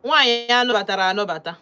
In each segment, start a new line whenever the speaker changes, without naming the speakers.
Nwaanyị ya anụbatara anụbata.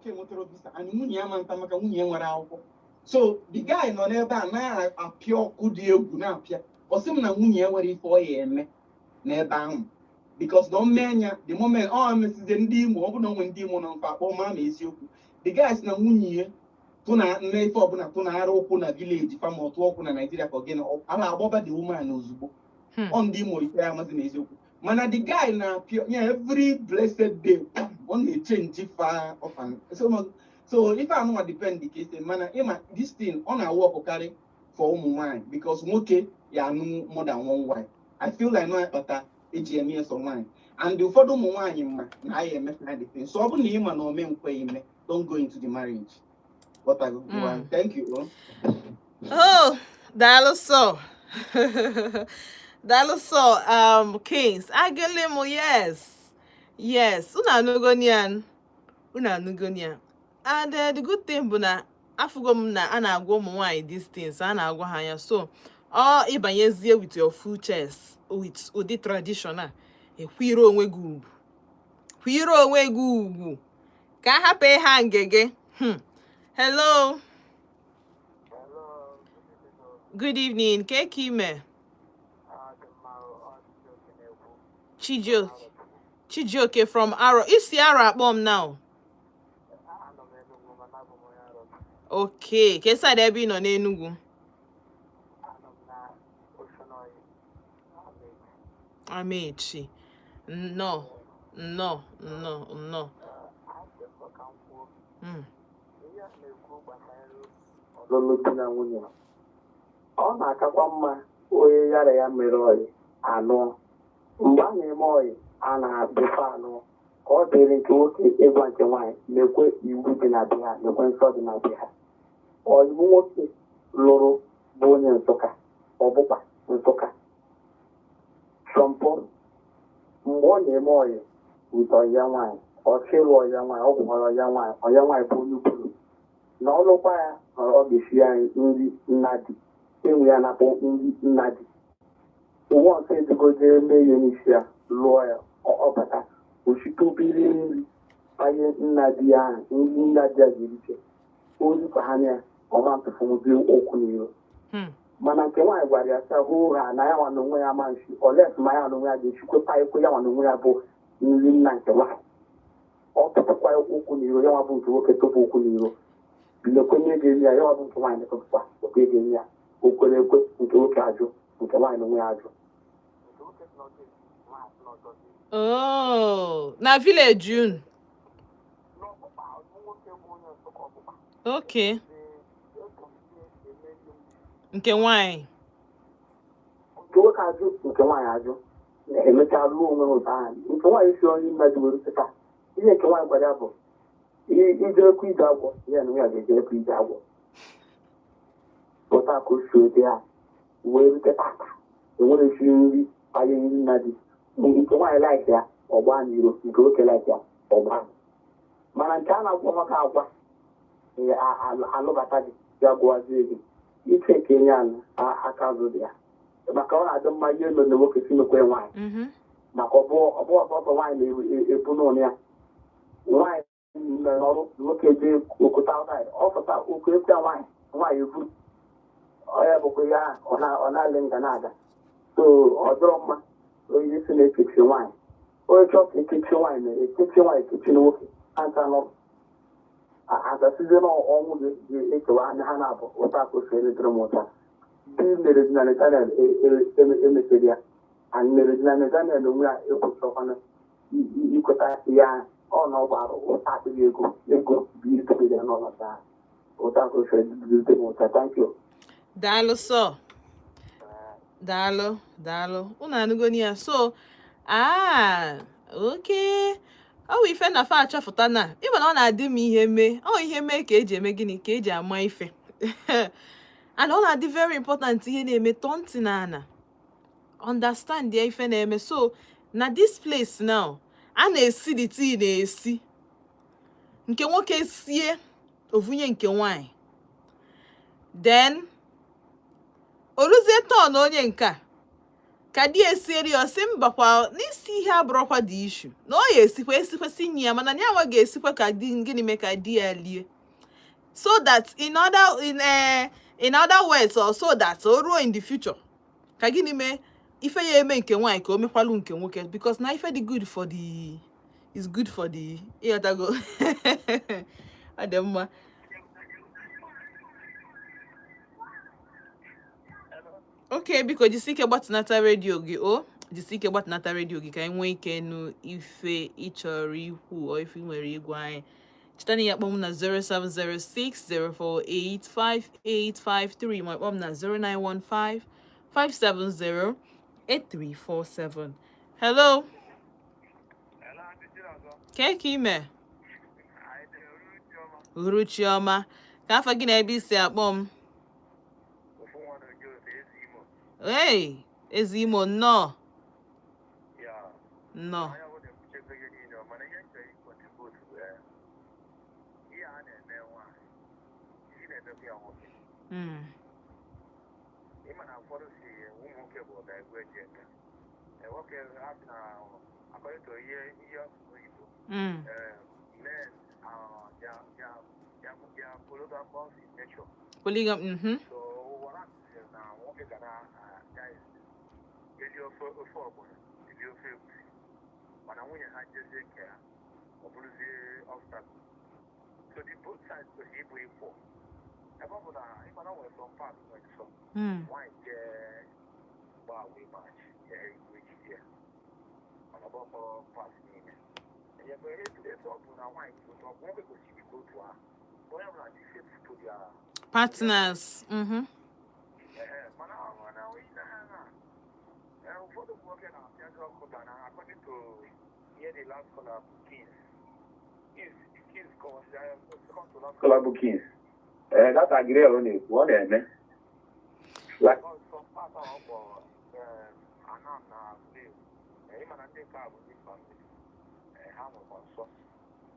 Okay, nwetara visa and nwunye ya ma nta maka nwunye ya nwere akwụkwọ. So the guy nọ n'ebe a na-apịa ọkụ dị egwu na-apịa. Ọ sị m na nwunye ya nwere ife ọ ya eme n'ebe ahụ because na o mee anya the moment ọ mesizie ndị Imo, ọ bụ na onwe ndị Imo nọ mfa akpọ maa ma eziokwu. The guy sị na nwunye ya tụ na nne ife ọbụla tụ na ara ụkwụ na village fa ma ọ tụọ ụkwụ na Naijiria ka ọ gịnị ala agbọba the woman ozugbo. Ọ ndị Imo ife ya amasị na eziokwu, mana the guy na-apịa ya every blessed day, ọ na-echange fa off and so ife anụnwa depend ka esi, mana ịma this thing ọ na-awụ ọkụkarị for ụmụ nwaanyị because nwoke ya anụ more than one wife. I feel like no akpata eji eme ya sọ nwaanyị, and ụfọdụ ụmụ nwaanyị ma na anyị eme the thing. So ọ bụ na ị ma na ome nkwe ime, don't go into the marriage. What I go. Thank you. Oh.
Oh, daalụ sọ. Daalụ sọ, Kings. Agịlị m, yes. Unu anụgo ya. Unu anụgo ya. And the good thing bụ na afụgo m na a na-agwa ụmụ nwaanyị these things, a na-agwa ha ya. So, ọ ịbanyezie with your full chest, with ụdị tradition a, ekwire onwe gị ugwu. Kwire onwe gị ugwu. Ka a hapụ ịha ngege. Hello.
Hello, good evening.
Good evening. Ke ka ime?
Ah, dị mma, ọ Chijioke na-ekwu.
Chijioke. Chijioke from Aro. Isi Aro akpọ m now.
Anọ m Enugu mana abụ m onye Aro.
Okay. Ke side ebe ị nọ n'Enugu?
Anọ m na Oshionoyi, Amaechi.
Amaechi. Nnọọ. Nnọọ. Nnọọ. Nnọọ.
Asị m ka m kwuo ihe a na-ekwu gbasara ọlụlụ di na nwunye. Ọ na-akakwa mma onye yara ya mere ọyị anụọ. Mgbe a na-eme ọyị, a na-abịfa anụọ ka ọ dịrị nke nwoke ịgwa nke nwaanyị lekwe iwu dị na be ha, lekwe nsọ dị na be ha. Ọyịmụ nwoke lụrụ bụ onye Nsụka, ọbụkpa Nsụka sọmpọ. Mgbe ọ na-eme ọyị with ọyị ya nwaanyị, ọ chọ ịlụ ọyị ya nwaanyị, ọ gwụkwara ọyị ya nwaanyị. Ọyị ya nwaanyị bụ onye ukwuru na ọlụkwa ya na ọ ga-esi ya nri nna di enwe ya na-akpọ nri nna di. Ụwa ọsọ ejigoje mee ihe n'isi ya lụọ ya, ọ bata osite obere nri banye nna di ya ahụ, nri nna di ya ga-eriche ozukọ ha ya ọma ntụfunwuzi ụkwụ n'iro. Mana nke nwaanyị gwara ya sị hụ ha na ya nwa na onwe ya ma nshi oles ma ya na onwe ya ga-echukwa ekwe ya nwa na onwe ya bụ nri nna nke nwaanyị. Ọ tụpụkwa ụkwụ n'iro, ya nwa bụ nke nwoke tụpụ ụkwụ n'iro, lekwe ihe ga-eri ya, ya nwa bụ nke nwaanyị tụpụkwa lekwe ga-eri ya. O kwere ekwe, nke nwoke ajụ, nke nwaanyị na onwe ya ajụ. Nke nwoke sị na ọ ga-esi, nwaanyị sị na ọ chọghị.
Oh, na village unu.
N'ọkpụkpa nwoke bụ onye Nsụka ọkpụkpa.
Nke nwanyị.
Nke nwoke ajụ, nke nwaanyị ajụ, emechaa lụọ onwe ha ụtọ ahụ. Nke nwaanyị si onye mmadụ were pụta ihe nke nwaanyị gwara ya bụ ijerekwa ije agwọ ya na ya ga-ejerekwa ije agwọ pụta ka o si ode ya wee rute tata enwere esi nri banye nri nna di. Nke nwaanyị like ya, ọgba n'iro, nke nwoke like ya, ọgba. Mana nke a na-agwa maka agwa Alụbata gị ya gụwazie gị iche ka enye a aka azụ dị ya, maka ọ na-adị mma ihe eme na nwoke si mekwe nwaanyị, maka ọ bụ ọsọ nwaanyị na-ebu n'ụlọ ya. Nwaanyị mere ọrụ, nwoke jee okwuta outside, ọ pụta okwu ekwe nwaanyị, nwaanyị ebu ọ ya bụkwa ya ọ na-alị nga na-aga. So ọ dịrọ mma onye si na-ekechi nwaanyị. Onye chọọ ka ekechi nwaanyị na-ekechi nwaanyị, ekechi nwoke anta nọrọ azasizie na ọnwụ ga-ekewa anya ha na-abụ ụta ka o si dịrị m ụta. Di mere di na Nathaniel emechiri ya and mere di na Nathaniel onwe ya ekwesịrịkwana ikweta ya. Ọ na ọ gbara ụta akpịrị ego ego bụ idobere ya n'ọnọdụ ahụ. Ụta ka o si dịrị m ụta. Thank you.
Daalụ sọ, daalụ, daalụ. Unu anụgoni ya. So okay, ọ bụ ife na fa achọfụta na ịma na ọ na-adị m ihe mee, ọ ihe mee ka eji eme gịnị, ka eji ama ife, and ọ na-adị very important. Ihe na-eme, tọọ ntị na ana understand ya, ife na-eme. So na this place now, a na-esi the tea, na-esi nke nwoke sie ovunye nke nwanyị, then oluzie turn onye nke a ka di esieri ya, ọsị mbakwa n'isi ihe abụrọkwa dị ishu na ọ ya esikwa esikwa si nye ya, mana ya nwa ga-esikwa ka di gịnị mee ka di ya lie, so that in other words, or so that o ruo in the future, ka gịnị mee ife ya eme nke nwaanyị ka o mekwalụ nke nwoke, because na ife dị good for the is good for the. Ịghọtago? Ọ dị mma. Okay, biko jisi ike gbatịnata redio gị. O jisi ike gbatịnata redio gị ka anyị nwee ike nụ ife ị chọrọ ikwu ọ ife ị nwere igwe anyị. Cheta na ya kpọọ m na 07060485853, ma kpọọ m na 09155708347. Hello, kee ka ime? Uhuruchi ọma. Ka afa gị na ebe isi akpọ m? Hey, ezi Imo, nnọọ, nnọọ.
Ịma na ụfọdụ si ụmụ nwoke bụ ọga egwu eji eme nwoke ha sị na according to ihe asụsụ Igbo, men are they are polygamous in nature.
Polygam.
So ụwara sị na nwoke ga na guys eli ofe ọgbọnọ, eli ofe egusi, mana nwunye ha jezie nke ha, ọ bụrụzie obstacle. So the both sides kwesịrị ịbụ equal, ebe ọ bụ na ịma na o nwere some parts nwere some nwaanyị jee gbaa away match ya igwe ejiji ya, mana ọ bụ part niile ya bụ etu ọ bụ na nwaanyị dị otu ọ bụ nwoke kwesịrị ịdị otu ahụ, onye ọbụla dị faithful to their
partners.
Ehe, mana onye na na ụfọdụ ụmụ nwoke na-apịazi ọkụ na according to ihe the last caller Kings kọwasịrị ya, second to last.
Caller bụ Kings. Ee, that agree ọ na-ekwu, ọ na-eme. Like,
Because some part ahụ ọ kpọrọ Anam na Slave, ịma na ndị nke a bụ ndị family, ha nwekwa nsọ.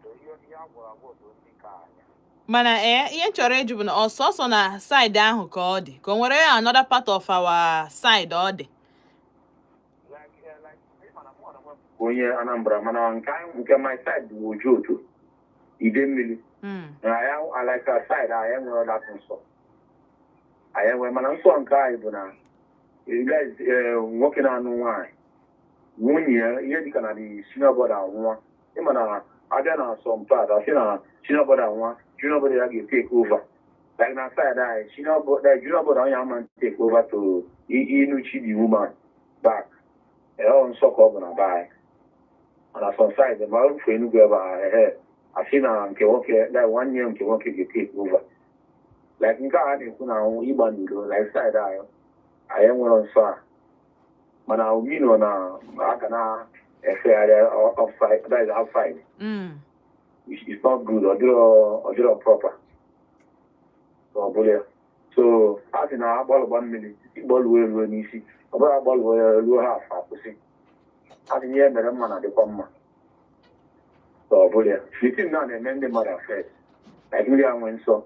So ihe a gwọrọ agwọ bụ ndị nke a anya.
Mana ihe m chọrọ ịjụ bụ na ọsọsọ na side ahụ ka ọ dị, ka o nwere another part of our side ọ dị?
Like ịma na mụ na nwe m
Onye Anambra, mana nke anyị, nke my side bụ Ojoto, Idemmili. Na ya like our side, anyị enwere that nsọ. Anyị enwe, mana nsọ nke anyị bụ na guys, nwoke na-anụ nwaanyị, nwunye ya, ihe dịka na the senior brother nwụọ, ịma na abịa na some part, asị na senior brother nwa, junior brother ya ga-take over. Like na side anyị, senior brother, junior brother onye ama take over to inuchi the woman back. Ọ nsọ ka ọ bụ na be anyị. Mana some side, ma ọ rufe Enugu ebe a, ehe, asị na nke nwoke, like nwanne ya nke nwoke ga-take over. Like nke a na-ekwu na ịgba n'iro, like side anyị, anyị enwere nsọ a, mana omino na aka na-efegharị upside, that is outside. It's not good. Ọ dịrọ proper. Ọ bụrụ ya, so a sị na agbalụgba mmiri ịgbalụo eruo n'isi, ọ bụrụ agbalụo ya ruo ha afọ akwụsị. A sị ihe mere mma na-adịkwa mma. So ọ bụrụ ya, the thing na na-eme ndị mmadụ affect.
Like mmiri a nwee nsọ,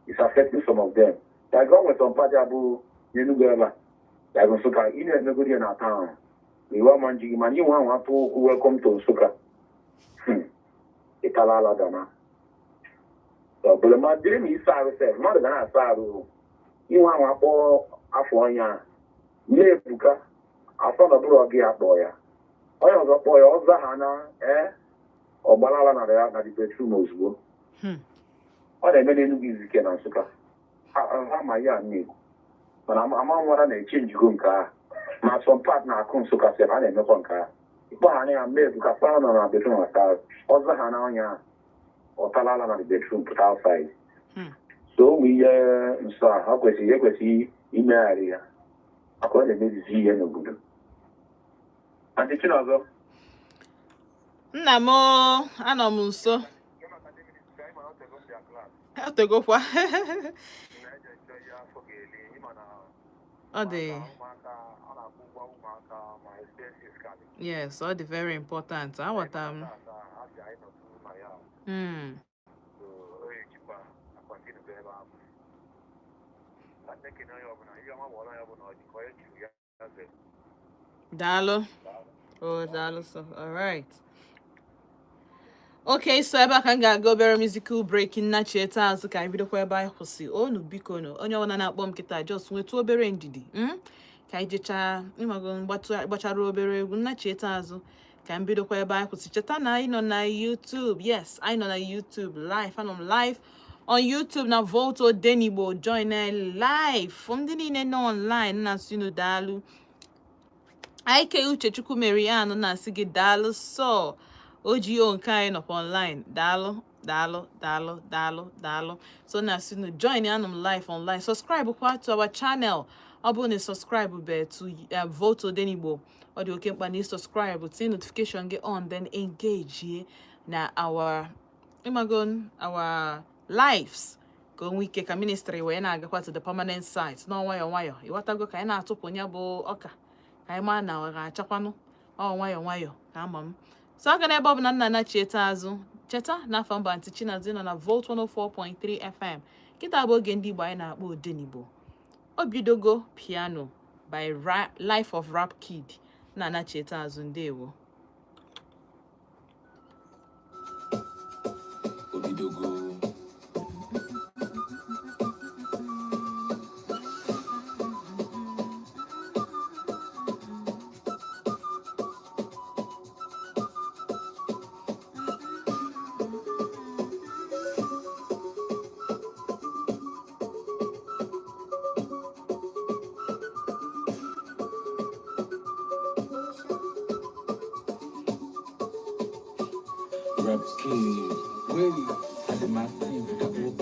it's affecting some of them. Like o nwere some party abụ n'Enugu ebe a, like Nsụka, ị na-emegodi ya na town, iwu ama nji gị, mana inwe ahụ atụ okwu "Welcome to Nsụka", ịtala ala dana. Ọ bụla ma dịrị m ịsa arụ sef, mmadụ ga na-asa arụ, inwe ahụ akpọ afọ ọnya a nne Ebuka afọ na ọbụrụ gị akpọ ya, onye ọzọ kpọọ ya, ọza ha na ee, ọ gbalala na ya na the bedroom ozugbo. Ọ na-eme n'Enugu Izike na Nsụka, ha ma ya na-ekwu, mana ama nwara na-eche njigo nke ahụ, ma some part na-akụ Nsụka sef, a na-emekwa nke ahụ. Ịkpọ ha na ya mgbe Ebuka fa nọ na bedroom asa, ọza ha na ọnya, ọ talala na the bedroom pụta outside. So ụmụ ihe nsọ a, ha kwesịrị ekwesịghị imegharị ya, maka ọ na-emezizi ihe n'obodo. Aunty Chinọzọ.
Nna m, anọ m nso. Otegokwa ọ dị. Yes, ọ dị very important, aghọta m. Daalụ. Oh, daalụ so. All right. Okay, so ebe a ka m ga-aga obere musical break, nna cheta azụ ka anyị bidokwa ebe anyị kwụsị. Onu biko nụ, onye ọbụla na-akpọ m kịta, just nwetụ obere ndidi, Ka anyị jechaa ịmago gbachara obere egwu, nna cheta azụ ka m bidokwa ebe anyị kwụsị. Cheta na anyị nọ na YouTube. Yes, anyị nọ na YouTube live. Anọ m live on YouTube na Volt Odenigbo. Join anyị live. Ndị niile nọ online na-asị unu daalụ. Ike Uchechukwu Marian na-asị gị daalụ sọ. Ogo nke anyị nọkwa online. Daalụ, daalụ, daalụ, daalụ, daalụ. So na-asị unu join anụ m live online. Subscribe kwa to our channel. Ọ bụrụ na ị subscribe be to Volt Odenigbo, ọ dị oke mkpa na ị subscribe, tinye notification gị on, then engage ye na our ịmago our lives, ka o nwee ike ka ministry wee na-agakwa to the permanent site nọ nwayọọ nwayọọ. Ịghọtago? Ka anyị na-atụpụ ya bụ ọka, ka anyị maa na ọ ga-achakwanụ ọ nwayọọ nwayọọ ka ama m. So aga n'ebe ọ bụ na nna na cheta azụ, cheta na afọ mba Aunty Chinazụ nọ na Volt 104.3 FM. Kịta bụ oge ndị Igbo anyị na-akpọ Odenigbo. O bidogo piano by Life of Rap Kid na anacheta azụ. Ndewo.
Obidogo. Rap Kid.
Wait, I dey my team, ka OP.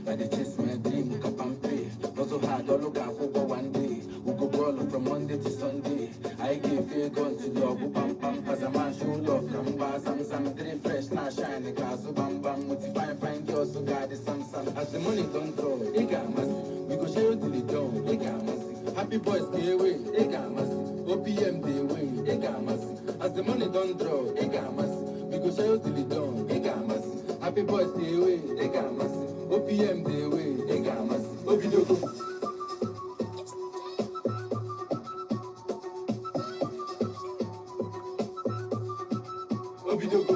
I dey chase my dream, ka pampe. Hustle hard, all look go one day. We go ball from Monday to Sunday. I give a gun to the ogu pam pam. As a man show love, kamba sam sam. Three fresh, now shine, kazu bam bam. With the fine fine girls, so got the sam sam. As the money don't draw, it got massy. We go share it till it down, it got massy. Happy boys stay away, it got massy. OPM they away, it got massy. As the money don't draw, it got massy. We go share it till it down, it got massy. Happy boys stay away, it got massy. OPM they away, it got massy. Obidogo. Obidogo.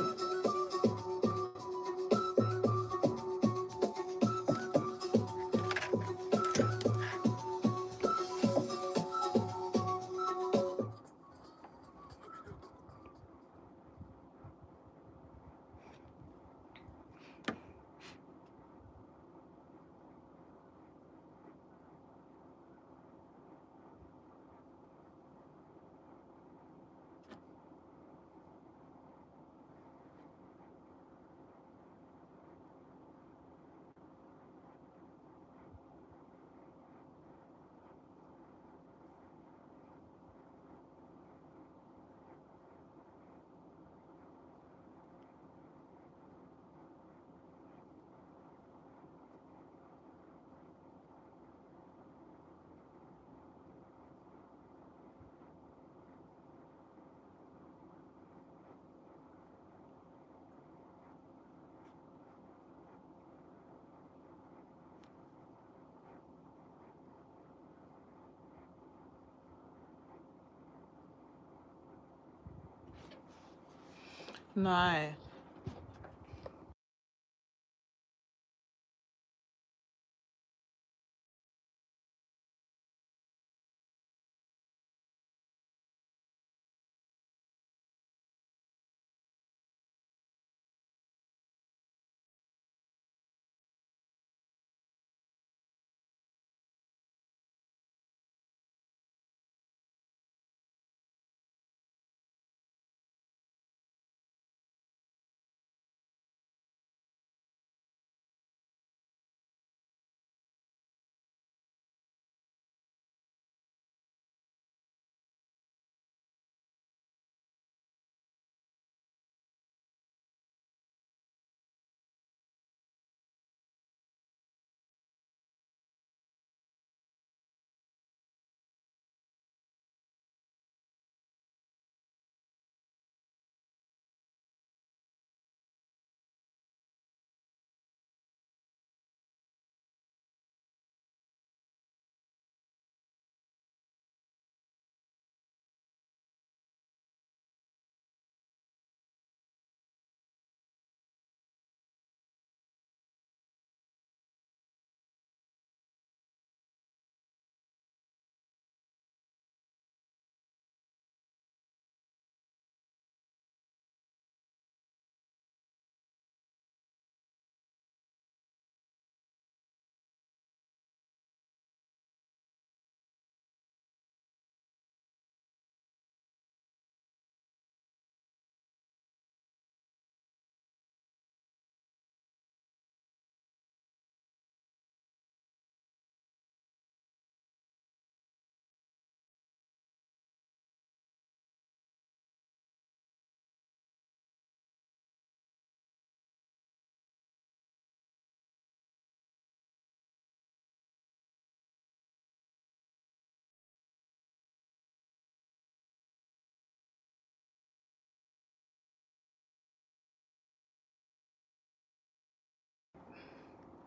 No.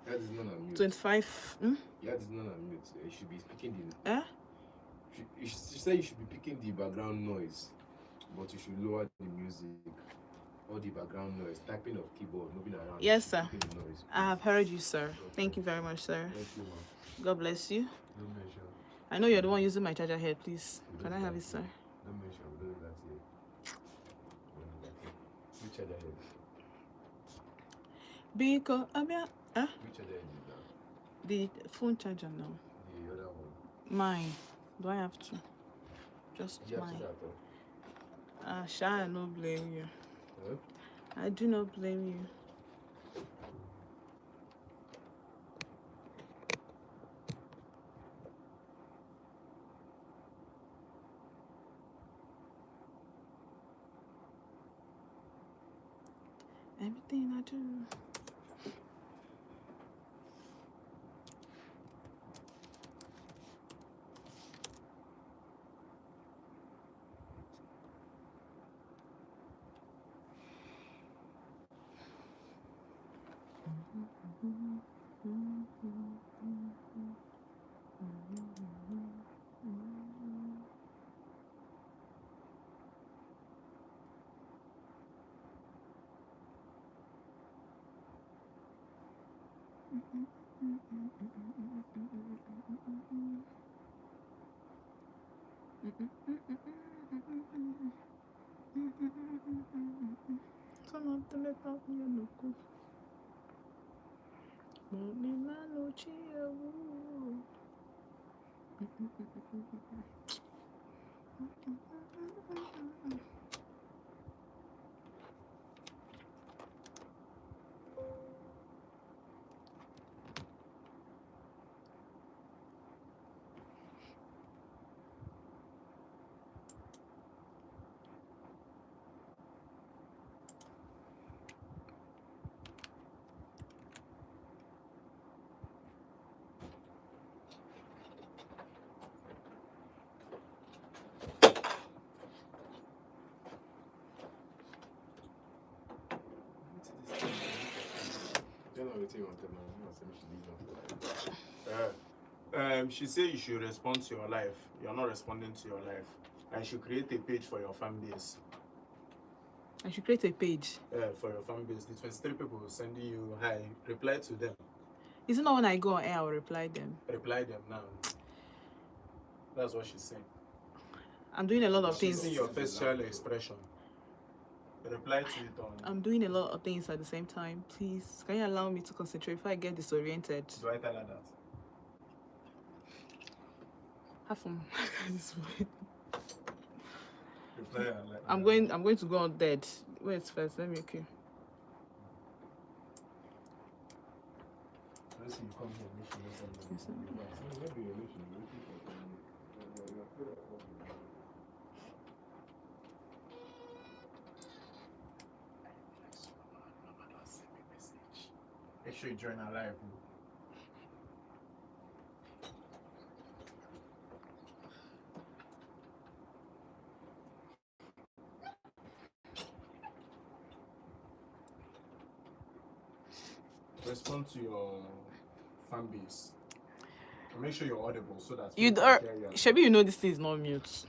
That is not on mute.
25. Hmm?
Yeah, is not on mute. You should be speaking the.
Eh?
She said you should be picking the background noise, but you should lower the music or the background noise, typing of keyboard, moving around. You
Yes,
should
sir.
be picking the noise,
I have
please.
heard you, sir. Thank
Okay.
you very much, sir.
Thank you, ma'am.
God bless you.
Don't mention.
I know you're the one using my charger here. Please.
We
Can
don't
I
do
have
that
it, sir?
here. Don't mention. We don't do that here. We don't do that here. Which other head?
Biko, Abia. Eh?
Which other head is that?
The phone charger now.
The other one.
Mine. Do I have to? Just
You have to
mine.
that though.
Ah, Sha, I no blame you.
Huh?
I do not blame you. Everything I do. Some of them make up me no good. Mommy maluchi ewu.
What is this thing? Tell her wetin you want tell her. You want say make she leave am for life.
She said you should respond to your life. You're not responding to your life. And you should create a page for your fan base.
I should create a page.
For your fan base. The 23 people sending you hi, reply to them.
Is it not when I go on air I'll reply them?
Reply them now. That's what she's saying.
I'm doing a lot of
She's
things.
seeing your facial expression. Reply to it on.
I'm doing a lot of things at the same time. Please, can you allow me to concentrate if I get disoriented?
Do I tell her that?
Have fun. This one.
Reply her like
I'm going to go on dead. Wait first, let me, okay.
Let's see, you come here, make sure you send them.
Yes, sir.
Maybe you're waiting for them.
Mama don't send me message. Make sure you join our live. Respond to your fan base. And make sure you're audible so that
You
people can hear you as
Shebi, you know this thing is not mute.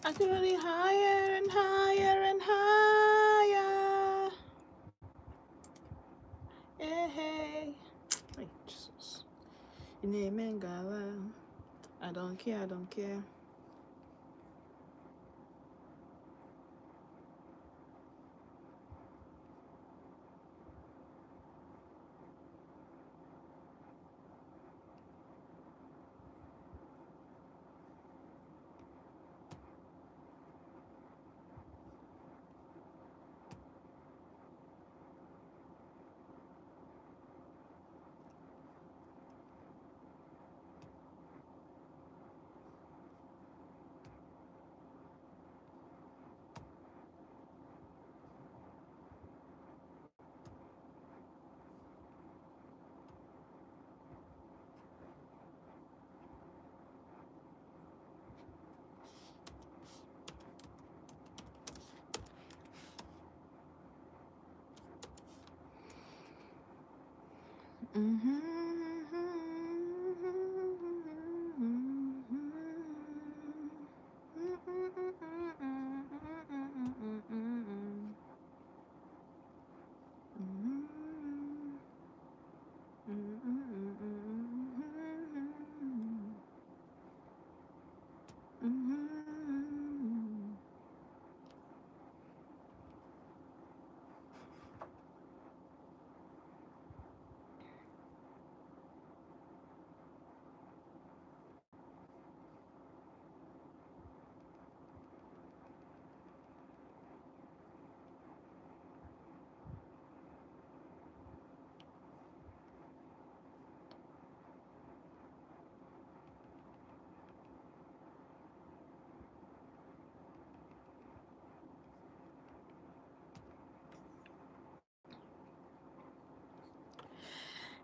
I feel it higher and higher and higher. Hey, hey. Hey, Jesus. Amen, gala. I don't care, I don't care.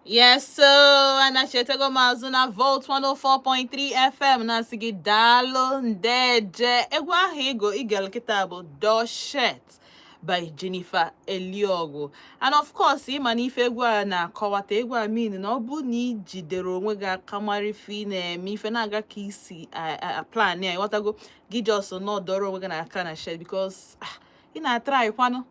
Yes, so anachetego m azụ na Volt 104.3 FM na-asị gị daalụ, ndeje. Egwu ahụ ịgo igel kịta bụ Doshet By Jennifer Eliogu. And of course, ịma na ife egwu a na-akọwata, egwu a mean na ọ bụ na ị jidere onwe gị aka, mara ife ị na-eme, ife na-aga ka isi a plan ya, ịghọtago? Gị just nọ dọrọ onwe gị n'aka na shed because ị na-atry kwanụ.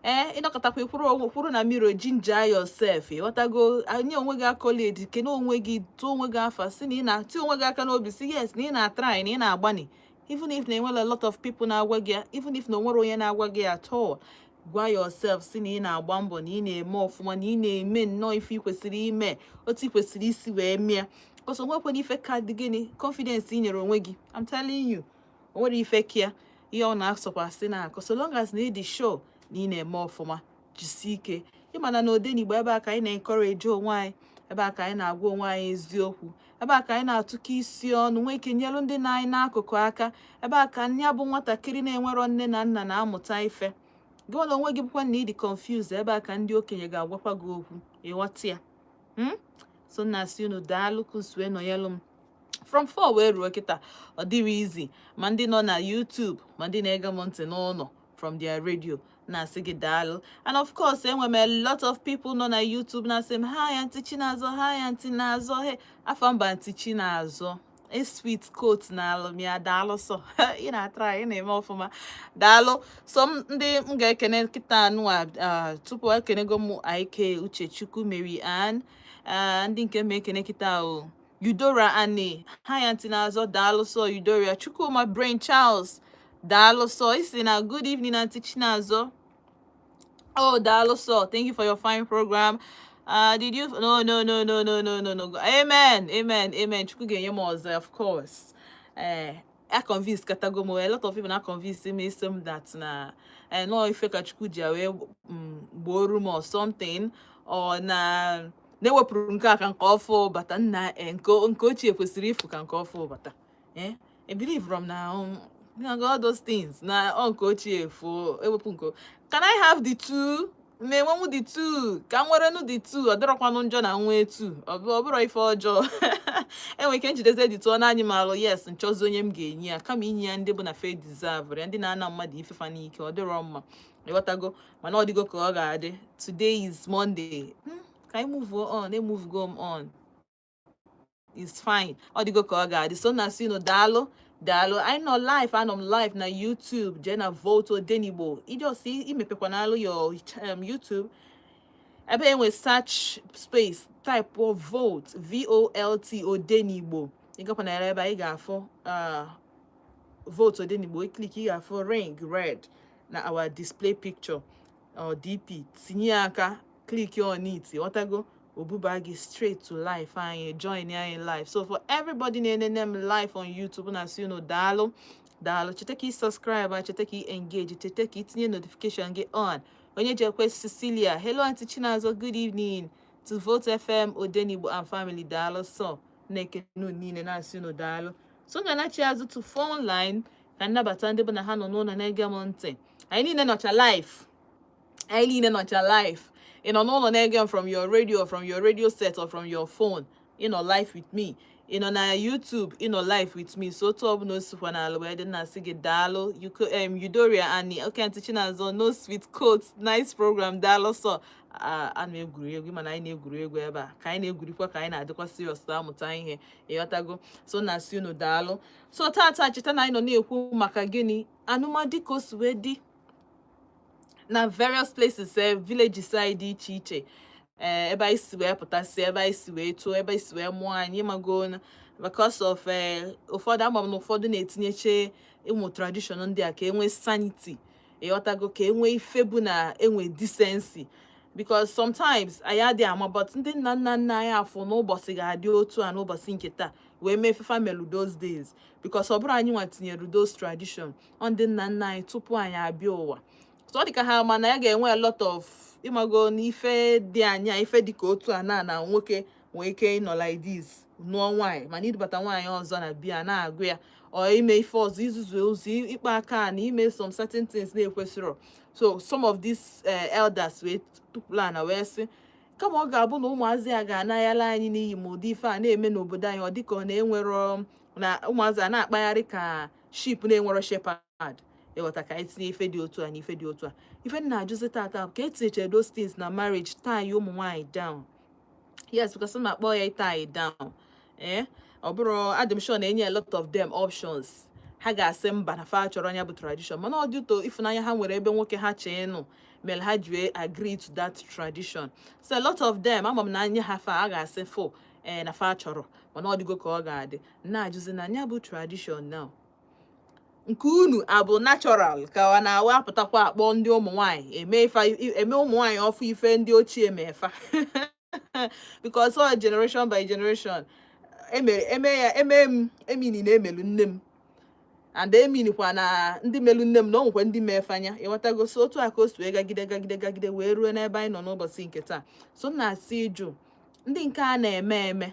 Ee, ịnọkọtakwa kwuru onwe kwuru na mirror, ginger yourself, ịghọtago? Nye onwe gị accolade, kene onwe gị, tụọ onwe gị afa, si na ị na-tụ onwe gị aka n'obi, si yes, na ị na-atry, na ị na-agbani, even if na enwere a lot of people na-agwa gị ya, even if na onwere onye na-agwa gị at all, gwa yourself si na ị na-agba mbọ, na ị na-eme ọfụma, na ị na-eme nnọọ ife ị kwesịrị ime, otu ị kwesịrị isi wee mịa ọsọ. Nwekwana ife ka dị gịnị? Confidence ị nyere onwe gị. I'm telling you, o nwere ife kia ihe ọ na-asọkwasị na-akọ, so long as na ị dị sure na ị na-eme ọfụma, jisie ike. Ịmana na Odenigbo, ebe a ka anyị na-encourage onwe anyị, ebe a ka anyị na-agwa onwe anyị eziokwu, ebe a ka anyị na-atụkọ isi ọnụ, nwee ike nyelu ndị na anyị n'akụkụ aka, ebe a ka ya bụ nwatakịrị na-enwerọ nne na nna na-amụta ife. Gị na onwe gị bụkwa na ị dị confused, ebe a ka ndị okenye ga-agwakwa gị okwu, ịghọta ya? So nna asị unu daalụ kụsue nọnyelụ m from 4 wee ruo kịta. Ọ dịrị easy, ma ndị nọ na YouTube, ma ndị na-ege m ntị n'ụlọ from their radio, na-asị gị daalụ. And of course, enwere m a lot of people nọ na YouTube na-asị m, "Hi, Aunty Chinazọ, hi, Aunty Nazọ." Hey, afa mba, Aunty Chinazọ, a sweet coat na alụ m ya. Daalụ sọ, ị na-atry, ị na-eme ọfụma, daalụ. So ndị m ga-ekene kịta anụa, tupu ekenego m Ike Uchechukwu, Mary Ann, ndị nke m ekene kịta o, Eudora Ani, hi, Aunty Nazọ, daalụ sọ. Eudora Chukwuma, Brain Charles, daalụ sọ. Isi na, "Good evening, Aunty Chinazọ." Oh, daalụ sọ, thank you for your fine program. Did you? No, no, no, no, no, no, no, no. Amen, amen, amen. Chukwu ga-enye m ọzọ, of course. I convince katago m, a lot of people na convince me some that na no ife ka Chukwu ji wee gboru m or something, or na na-ewepụrụ nke a ka nke ọfụ bata nna, nke ochie kwesịrị ịfụ ka nke ọfụ bata. I believe from now all those things na ọ nke ochie fuo, ewepụ nke. Can I have the two? Na-enwenwu the two ka m nwerenu the two. Ọ dịrọkwanụ njọ na nwee two, ọ bụrụ ife ọjọọ. Enwere ike njideze the two ọ na-anyị m alụ. Yes, nchọzi onye m ga-enye ya kama inye ya ndị bụ na fe deserve ya, ndị na-ana mmadụ ifefa n'ike, ọ dịrọ mma, ịghọtago? Mana ọ dịgo ka ọ ga-adị. Today is Monday. Ka anyị move on, e move go on, is fine. Ọ dịgo ka ọ ga-adị. So na si unu daalụ, daalụ. Anyị nọ live, anọ m live na YouTube. Jee na Volt Odenigbo, ijos imepekwa n'alụ your YouTube, ebe enwe search space, type Volt, Volt Odenigbo. Ịgakwa na ebe a, ị ga-afụ Volt Odenigbo. I click, ị ga-afụ ring red na our display picture or DP. Tinye aka, click on it, ghọtago? Obuba gị straight to live anyị, join anyị live. So for everybody na-enene m live on YouTube, na-asị unu daalụ, daalụ. Cheta ka ị subscribe, cheta ka ị engage, cheta ka ị tinye notification gị on. Onye jekwe Cecilia, "Hello, Aunty Chinazọ, good evening to Volt FM Odenigbo and family." Daalụ so. Na-ekene unu niile, na-asị unu daalụ. So m ga-anachi azụ to phone line ka nnabata ndị bụ na ha nọ n'ụlọ na-ege m ntị. Anyị niile nọcha live, anyị niile nọcha live. Ị nọ n'ụlọ na-ege m from your radio set or from your phone, ị nọ live with me. Ị nọ na YouTube, ị nọ live with me. So otu ọbụla o sikwa n'ala wee dị, na-asị gị daalụ. Eudoria Ani, "Okay, Aunty Chinazọ, no sweet coat, nice program." Daalụ sọ. A na-egwuri egwu, mana anyị na-egwuri egwu ebe a ka anyị na-egwurikwa, ka anyị na-adịkwa serious na-amụta ihe, ịghọtago? So na-asị unu daalụ. So tata, cheta na anyị nọ na-ekwu maka gịnị? Anụmadị ka o si wee dị na various places, villages anyị dị iche iche, ebe anyị si wee pụtasị, ebe anyị si wee too, ebe anyị si wee mụọ anyị, ịmago na because of ụfọdụ, ama m na ụfọdụ na-etinyeche ụmụ tradition ndị a ka enwee sanity, ịghọtago? Ka enwee ife bụ na enwe decency, because sometimes anyị adịghị ama, but ndị nna nna nna anyị afọ n'ụbọchị ga-adị otu a n'ụbọchị nke taa wee mee fefa melu those days, because ọ bụrụ anyị nwa tinyere those tradition ọ, ndị nna nna anyị tupu anyị abịa ụwa. So ọ dị ka ha ma na ya ga-enwe a lot of, ịmago, n'ife dị anya, ife dị ka otu a na nwoke nwee ike ịnọ like this nụọ nwaanyị, mana idubata nwaanyị ọzọ na bia na-agụ ya, ọ ime ife ọzọ, izuzu ozu, ịkpa aka na ime some certain things na-ekwesịrọ. So some of these elders wee tụpụla na wee sị, kama ọ ga-abụ na ụmụazị a ga-anayala anyị n'iyi ma ụdị ife a na-eme n'obodo anyị, ọ dịka ọ na-enwero na ụmụazị a na-akpagharị ka sheep na-enwero shepherd, Ịghọta ka anyị tinye ife dị otu a na ife dị otu a. Ife m na-ajụzi tata bụ ka etinyechere those things na marriage tie ụmụ nwaanyị down. Yes, because m akpọ ya tie down. Ee, ọ bụrụ adị m sure na enye a lot of them options, ha ga-asị mba, na fa chọrọ anya bụ tradition, mana ọ dị ụtọ ịfụnanya ha nwere ebe nwoke ha chee nụ mere ha ji wee agree to that tradition. So a lot of them, ama m na anya ha fa a ga-asị fo ee na fa chọrọ, mana ọ dịgo ka ọ ga-adị. Na-ajụzi na anya bụ tradition now nke unu abụ natural ka ọ na-awa apụtakwa akpọ ndị ụmụ nwanyị eme eme ụmụ nwanyị ọfụ ife ndị ochie mefa, because all generation by generation emere eme ya eme m emini na emelu nne m and eminikwa na ndị melu nne m na o nwekwa ndị mee fanya. Ịghọtago? So otu a ka o si wee gagide gagide gagide wee ruo n'ebe anyị nọ n'ụbọchị nke taa. So m na-asị ịjụ ndị nke a na-eme eme,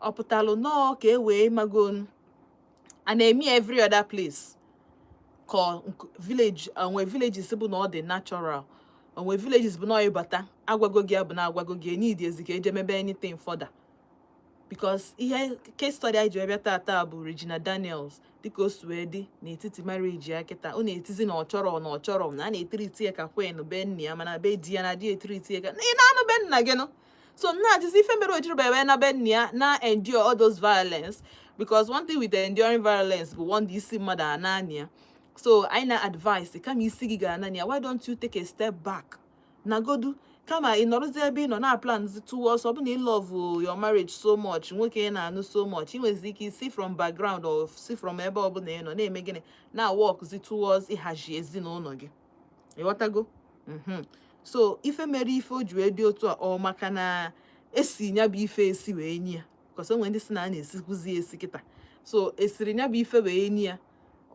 ọ pụtalụ nọọ ka e wee magonu a na-eme ya every other place ka village onwe villages bụ na ọ dị natural, onwe villages bụ na ọ ịbata agwago gị ya bụ na agwago gị need ezi ka eje mebe anything further, because ihe case study anyị ji wee bịa tata bụ Regina Daniels, dịka o si wee dị n'etiti marriage ya kịta, ọ na-etizi na ọ chọrọ na ọ chọrọ na a na-etiriti ya ka queen be nna ya, mana be di ya na di etiriti ya ka ị na-anụ be nna gị nụ. So m na-ajụzi ife mere o jiri wee na be nna ya na endure all those violence, because one thing with enduring violence bụ one, isi mmadụ a naanị ya. So anyị na advice, kama isi gị ga-anani ya, why don't you take a step back nagodu, kama ị nọrọzi ebe ị nọ na plan towards ọ bụ na ị love your marriage so much, nwoke ị na-anụ so much, ị nwezi ike isi from background or si from ebe ọbụla ị nọ na-eme gịnị na workzi towards ịhazi ezinụlọ gị. Ịghọtago? So ife mere ife o ji wee dị otu a, ọ maka na esi ya bụ ife esi wee nye ya, because o nwere ndị si na a na-esikwuzi esi kịta. So esiri ya bụ ife wee nye ya,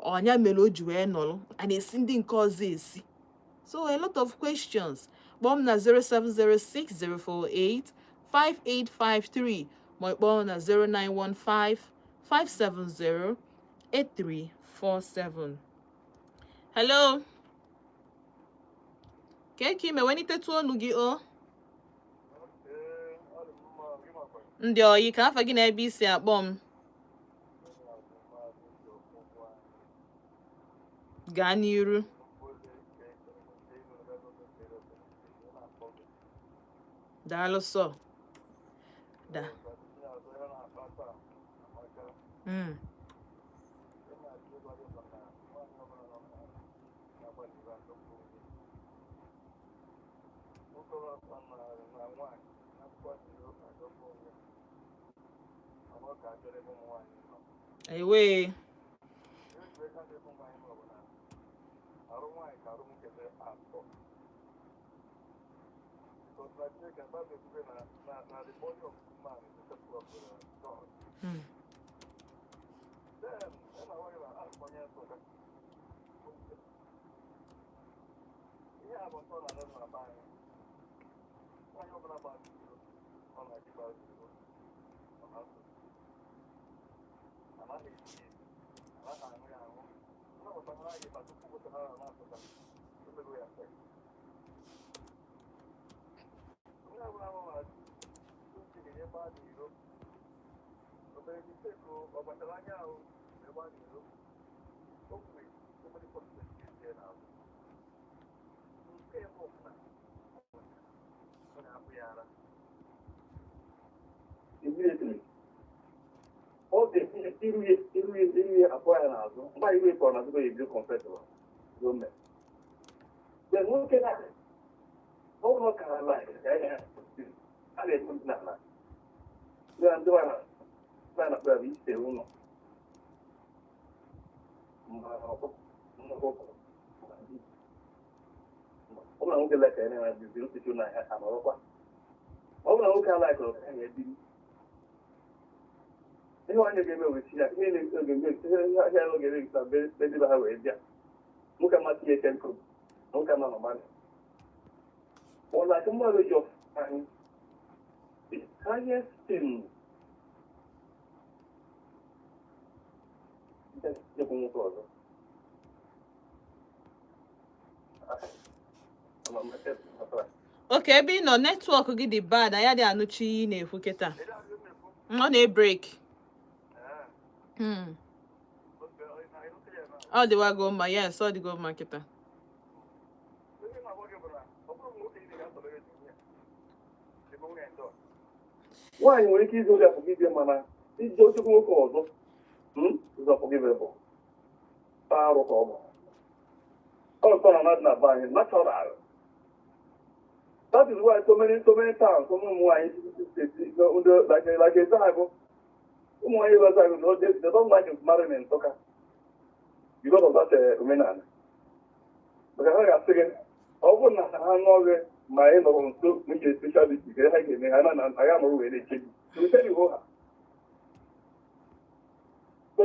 ọnya mere o ji wee nọrọ a na-esi ndị nke ọzọ esi. So a lot of questions. Kpọọ m na 0706048 5853 ma ị kpọọ na 0915 570 8347. Hello. Ka ka ime wenitetụ ọnụ gị o. Ndị oyi ka afa gị na ebe isi akpọ m. Gaa n'iru. Daalụ sọ. Da. Ewee.
Immediately ọ ga-esi iru ya akpọ ya n'azụ mgbe iru ya kpọrọ n'azụ, ga ebido confess gọọmenti. Then nwoke na ọ bụrụ ka ala ka ya a na-ekwu n'ala ya ndị na na-akpọ ya bụ ise ụlọ ma ọkụkọ ọ bụrụ na nwoke like ya na-ebiri ntutu na ya anọrọkwa, ọ bụrụ na nwoke alaikọrọ ka ya na-ebiri ihe onye ga-eme wesi ya ihe na-eme ihe ọ ga-eme na be ha wee bịa nwoke amasị ya eke nkụ nwoke ama na mmadụ ụlọ mmadụ ji anyị the highest thing ekwu nwoke ọzọ.
Okay, ebe ị nọ network gị dị bad, anyị adịghị anụchi ihe ị na-ekwu kịta. Ọ na-ebreak. Ọ dịwago mma, yes, ọ dịgo mma kịta.
Ihe na-agwa gị bụ na ọ bụrụ nwoke niile ga-atọrọ nwunye ebe nwunye ndị ọzọ.
Nwaanyị nwere ike izu ụlọ forgive, mana iji ochukwu nwoke ọzọ is unforgivable. Taa arụ ka ọ bụ. Ọ ntọ na na be anyị natural. That is why so many towns, ụmụ nwaanyị steeti ndị like Ezeagụ, ụmụ nwaanyị Ezeagụ, no, they don't like marrying in Nsụka because of that omenala. Maka ha ga-asị gị, ọ bụrụ na ha nụọ gị ma ị nọrọ nso n'uche speciality ka ha ga-eme ha na na ya nọrọ wee na-eche gị. So tell you ha. So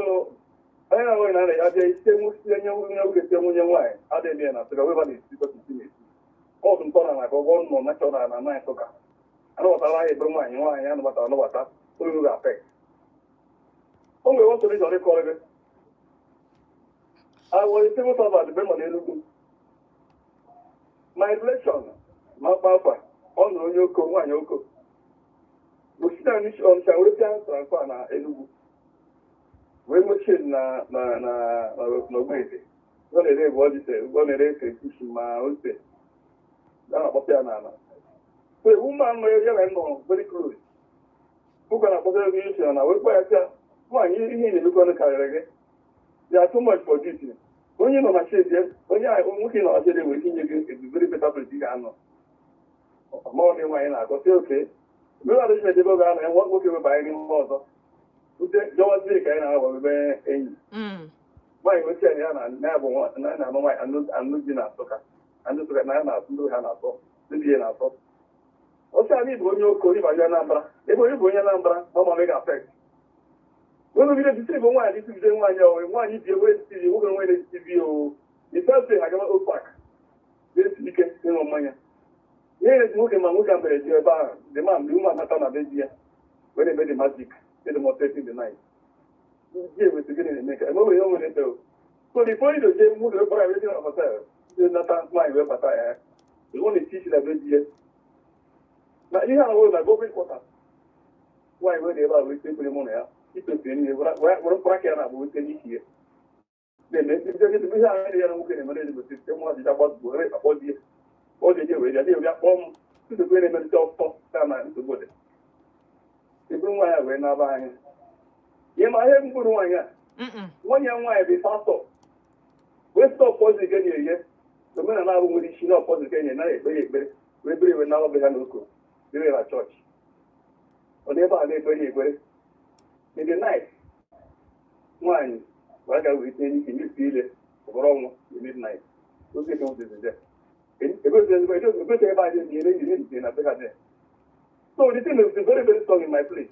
onye na-enweghị na na abịa ite nwunye nwunye nwoke tie nwunye nwaanyị adịghị eme ya na Nsụka webe na-esi kọtisi na-esi. Ọ bụ ntọ na ka ọgwọ nọ natural na na Nsụka. Anụbatara anyị ebere nwaanyị nwaanyị anụbatara anụbata olu ga-afek. O nwere one solution ịkọrọ gị. I was a civil servant mgbe m nọ n'Enugu. My relation ma akpa akwa ọ nụrụ onye oko nwaanyị oko. Bụ si na Ọnịsha wee bịa transfer na Enugu. Wee mechie na n'Ogbete. Ọ na-ere ebu ọjị, ọ na-ere crayfish ma ose. A na-akpọta ya n'ala. So a woman nọ ya na nọ very close. Ụka na-akpọta ego isi na wee gwa ya sị ya, nwaanyị, ihe ị na-emekọ karịrị gị. They are too much for this. Onye nọ na shade, onye nwoke nọ na shade nwere ike inye gị a very better place ị ga-anọ. Ma ọ dị nwaanyị na-akọ sị oke. Mgbe arrangement ebe ọ ga-anọ ya, nwa nwoke webanye n'ime ọzọ. Ute jọwazie ka anyị na-agba ebe enyi. Nwaanyị wesị ya na ya bụ na ya na-anụ nwaanyị anụ anụ di na Nsụka. Anụ Nsụka na ya na-atụ ndị ha na-atọ ndị di ya na-atọ. Ọ sị anyị bụ onye oko ịba onye Anambra. Ebe onye bụ onye Anambra ma ọ ma mega affect. Wọ́n fi lè deceive nwaanyị, deceive nwaanyị o nwaanyị ji ewe deceive nwoke nwaanyị na-deceive o. The first day ha gaba Old Park na-esi ike ịṅụ mmanya. Ihe na nwoke ma nwoke a mere ji ebe ahụ, the man, the woman nata na be di ya wee na-eme the magic, dey demonstrate in the night. Ji ewesi gịnị na-eme ka eme ihe o nwere ebe o. So the point is, je nwoke wee kpọrọ ya wee na hotel je nata nwaanyị wee bata ya. Ọ na-eti isi na be di ya. Na ihe a na-awụ na gọọmenti quarter. Nwaanyị wee dị ebe a wee ekwere mụ na ya ikpesiri niile were mkpụrụ aka ya na-abụ wete n'isi ya na-eme ihe ahụ ya na nwoke na-eme na-egosi site nwa ọjịja gbazugbo were akpọ di ya ọ ga-eje were ya bịa kpọọ m nsogbu na-emerịta ọtọ ya na nsogbu dị eburu nwaanyị a wee naba anyị ihe ma ihe mkpụrụ nwaanyị a. Nwanne ya nwaanyị bụ pastọ wee stop poison ka enyere ya. Omenala ahụ nwere isi na poison ka enyere na ekpe ya ekpere wee bere wee naba be ha n'oko debe na chọọchị. Ọ dị ebe a na-ekpere ya ekpere in the night. Nwaanyị wee ga wee tinye n'ike misi ile ọbụrụ ọnwụ in midnight. Oge ka nwụsịrị ebe ebe a dị ere ere ere na be ha there. So the thing is very, very strong in my place.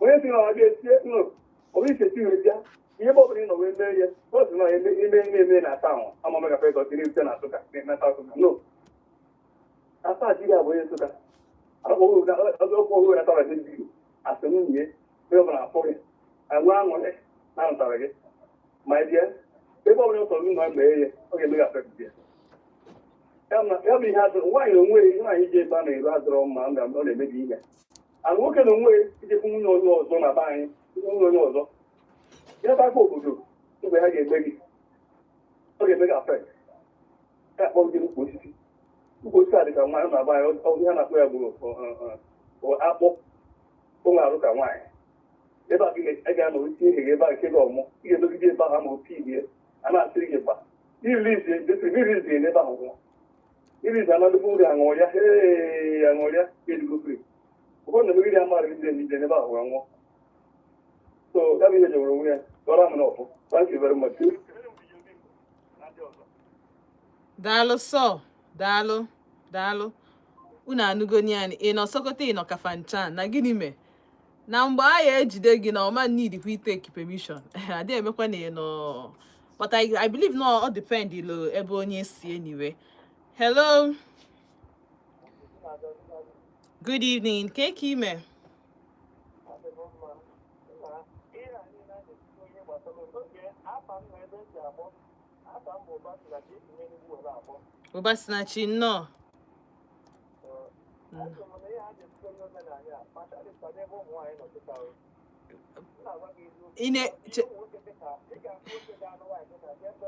Onye si na ọ ga etie no, ọ bụ isi wee bịa ihe ebe ọ bụla ị nọ wee mee ihe ọ sị na eme ime ime eme na town ama mega fekọ tiri ute na Nsụka na Nsụka no asa jiri abụ onye Nsụka ọkpọ na tara gị asị nwunye ebe ọ bụla afọ gị anwụ aṅụrị na ntara gị ma ị bịa ebe ọ bụla ọ sọrọ gị nọ mee ihe ọ ga-eme gị affect ya. Ya bụ ihe adịrọ nwaanyị na onwe ya nwaanyị ji ebe a na-eru adịrọ mma ọ na-emebi ihe and nwoke na onwe ya ijekwu nwunye onye ọzọ na be anyị nwunye onye ọzọ ya takwa obodo mgbe ha ga-eme gị ọ ga-eme gị affect ya akpọ gị n'ukwu osisi. Ukwu osisi a dị ka nwaanyị na be anyị ihe a na-akpọ ya bụ akpụ o nwere arụ ka nwaanyị ebe a ị ga-anọ tinye ihe gị ebe a nke gị ọmụ ị ga-emegide ebe ahụ ma opi ihe a na-asịrị gị gba irizi n'ebe ahụ nwụọ irizi anadụbụ nri aṅụrịa ee aṅụrịa edugo free. Ụfọdụ na-emegide ya mmadụ ndị ndị n'ebe ahụ wee nwụọ. So ya bụ ihe jọgburu onwe ya tọrọ m n'ọfụ. Thank you very much.
Daalụ sọ, daalụ, daalụ. Unu anụgoni ya. Ị nọ Sokoto, ị nọ Kafanchan na gịnị mee na mgbe a ya ejide gị na ọma need kwa itake permission adị emekwa na ị nọ, but I believe no, ọ depend ilo ebe onye si. Anyway, hello, good evening. Ke ka ime?
Ihe a niile a na-ekwu ihe gbasara oge afa m na ebe esi akpọ afa m bụ Ụbasinachi esi n'Enugwu were akpọ.
Ụbasinachi, nnọọ.
Asị m na ihe a na-ekwu onye omenala a kpacharịkwa n'ebe ụmụ nwaanyị nọ kịta o. M na-agwa gị eziokwu.
Ị
Ụmụ nwoke dịka ị ga-afụ nwoke ga-anụ nwaanyị dịka jee ebe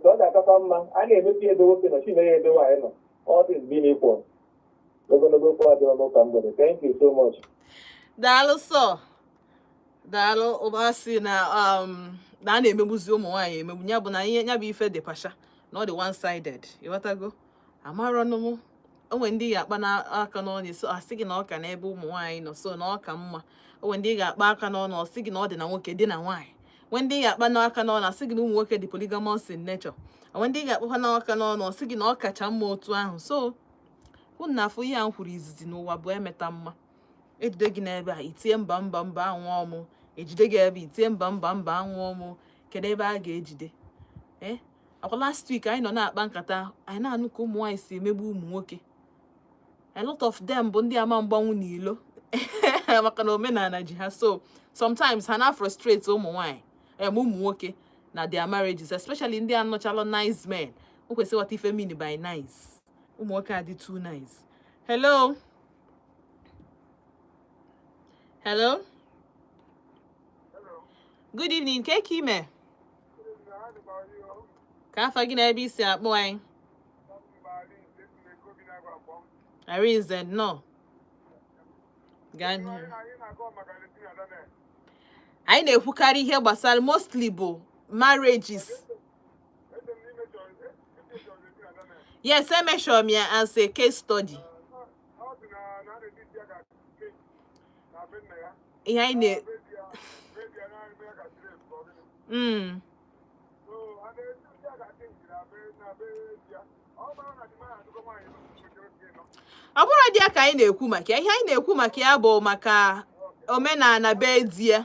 Ọ ga-akakwa mma a na-emepe ebe nwoke nọ, chi mere ebe nwaanyị nọ. All things being equal, ogologo okwu adịrọ n'ụka mgbede. Thank you so much.
Daalụ sọ, daalụ. Ụba sị na na a na-emegbuzi ụmụ nwaanyị emegbu. Ya bụ na ihe ya bụ ife dị pasha na ọ dị one sided, ịghọtago? Amarọnụ m, onwe ndị ga-akpa n'aka n'ọnụ, so asị gị na ọ ka n'ebe ụmụ nwaanyị nọ, so na ọ ka mma. Onwe ndị ga-akpa aka n'ọnụ, ọ sị gị na ọ dị na nwoke dị na nwaanyị. Nwe ndị ga-akpa n'aka n'ọnụ, asị gị na ụmụ nwoke dị polygamous in nature. Onwe ndị ga-akpakwa n'aka n'ọnụ, ọ sị gị na ọ kacha mma otu ahụ. So unu na-afụ ihe a m kwuru izizi n'ụwa bụ emeta mma. Ejide gị n'ebe a, itie mba mba mba, anwụọ mụ. Ejide gị ebe, itie mba mba mba, anwụọ mụ. Kedu ebe a ga-ejide? Ee, akwa last week anyị nọ na-akpa nkata, anyị na-anụ ka ụmụ nwaanyị si emegbu ụmụ nwoke. A lot of them bụ ndị ama mgbanwu n'ilo maka na omenala ji ha. So sometimes ha na frustrate ụmụ nwaanyị, ụmụ nwoke na their marriages, especially ndị anọchalụ nice men. O kwesịrị ịghọta ife mean by nice. Ụmụ nwoke adị too nice. Hello, hello, good evening. Ke ka ime? Ka afa gị na ebe isi akpọ anyị? Arinze, nnọọ, gaa n'ihu. Anyị na-ekwukarị ihe gbasara mostly bụ marriages. Yes, emeshọrọ m ya as a case study. Ihe anyị na ọ bụrụ dị ya ka anyị na-ekwu maka ya. Ihe anyị na-ekwu maka ya bụ maka omenala be di ya.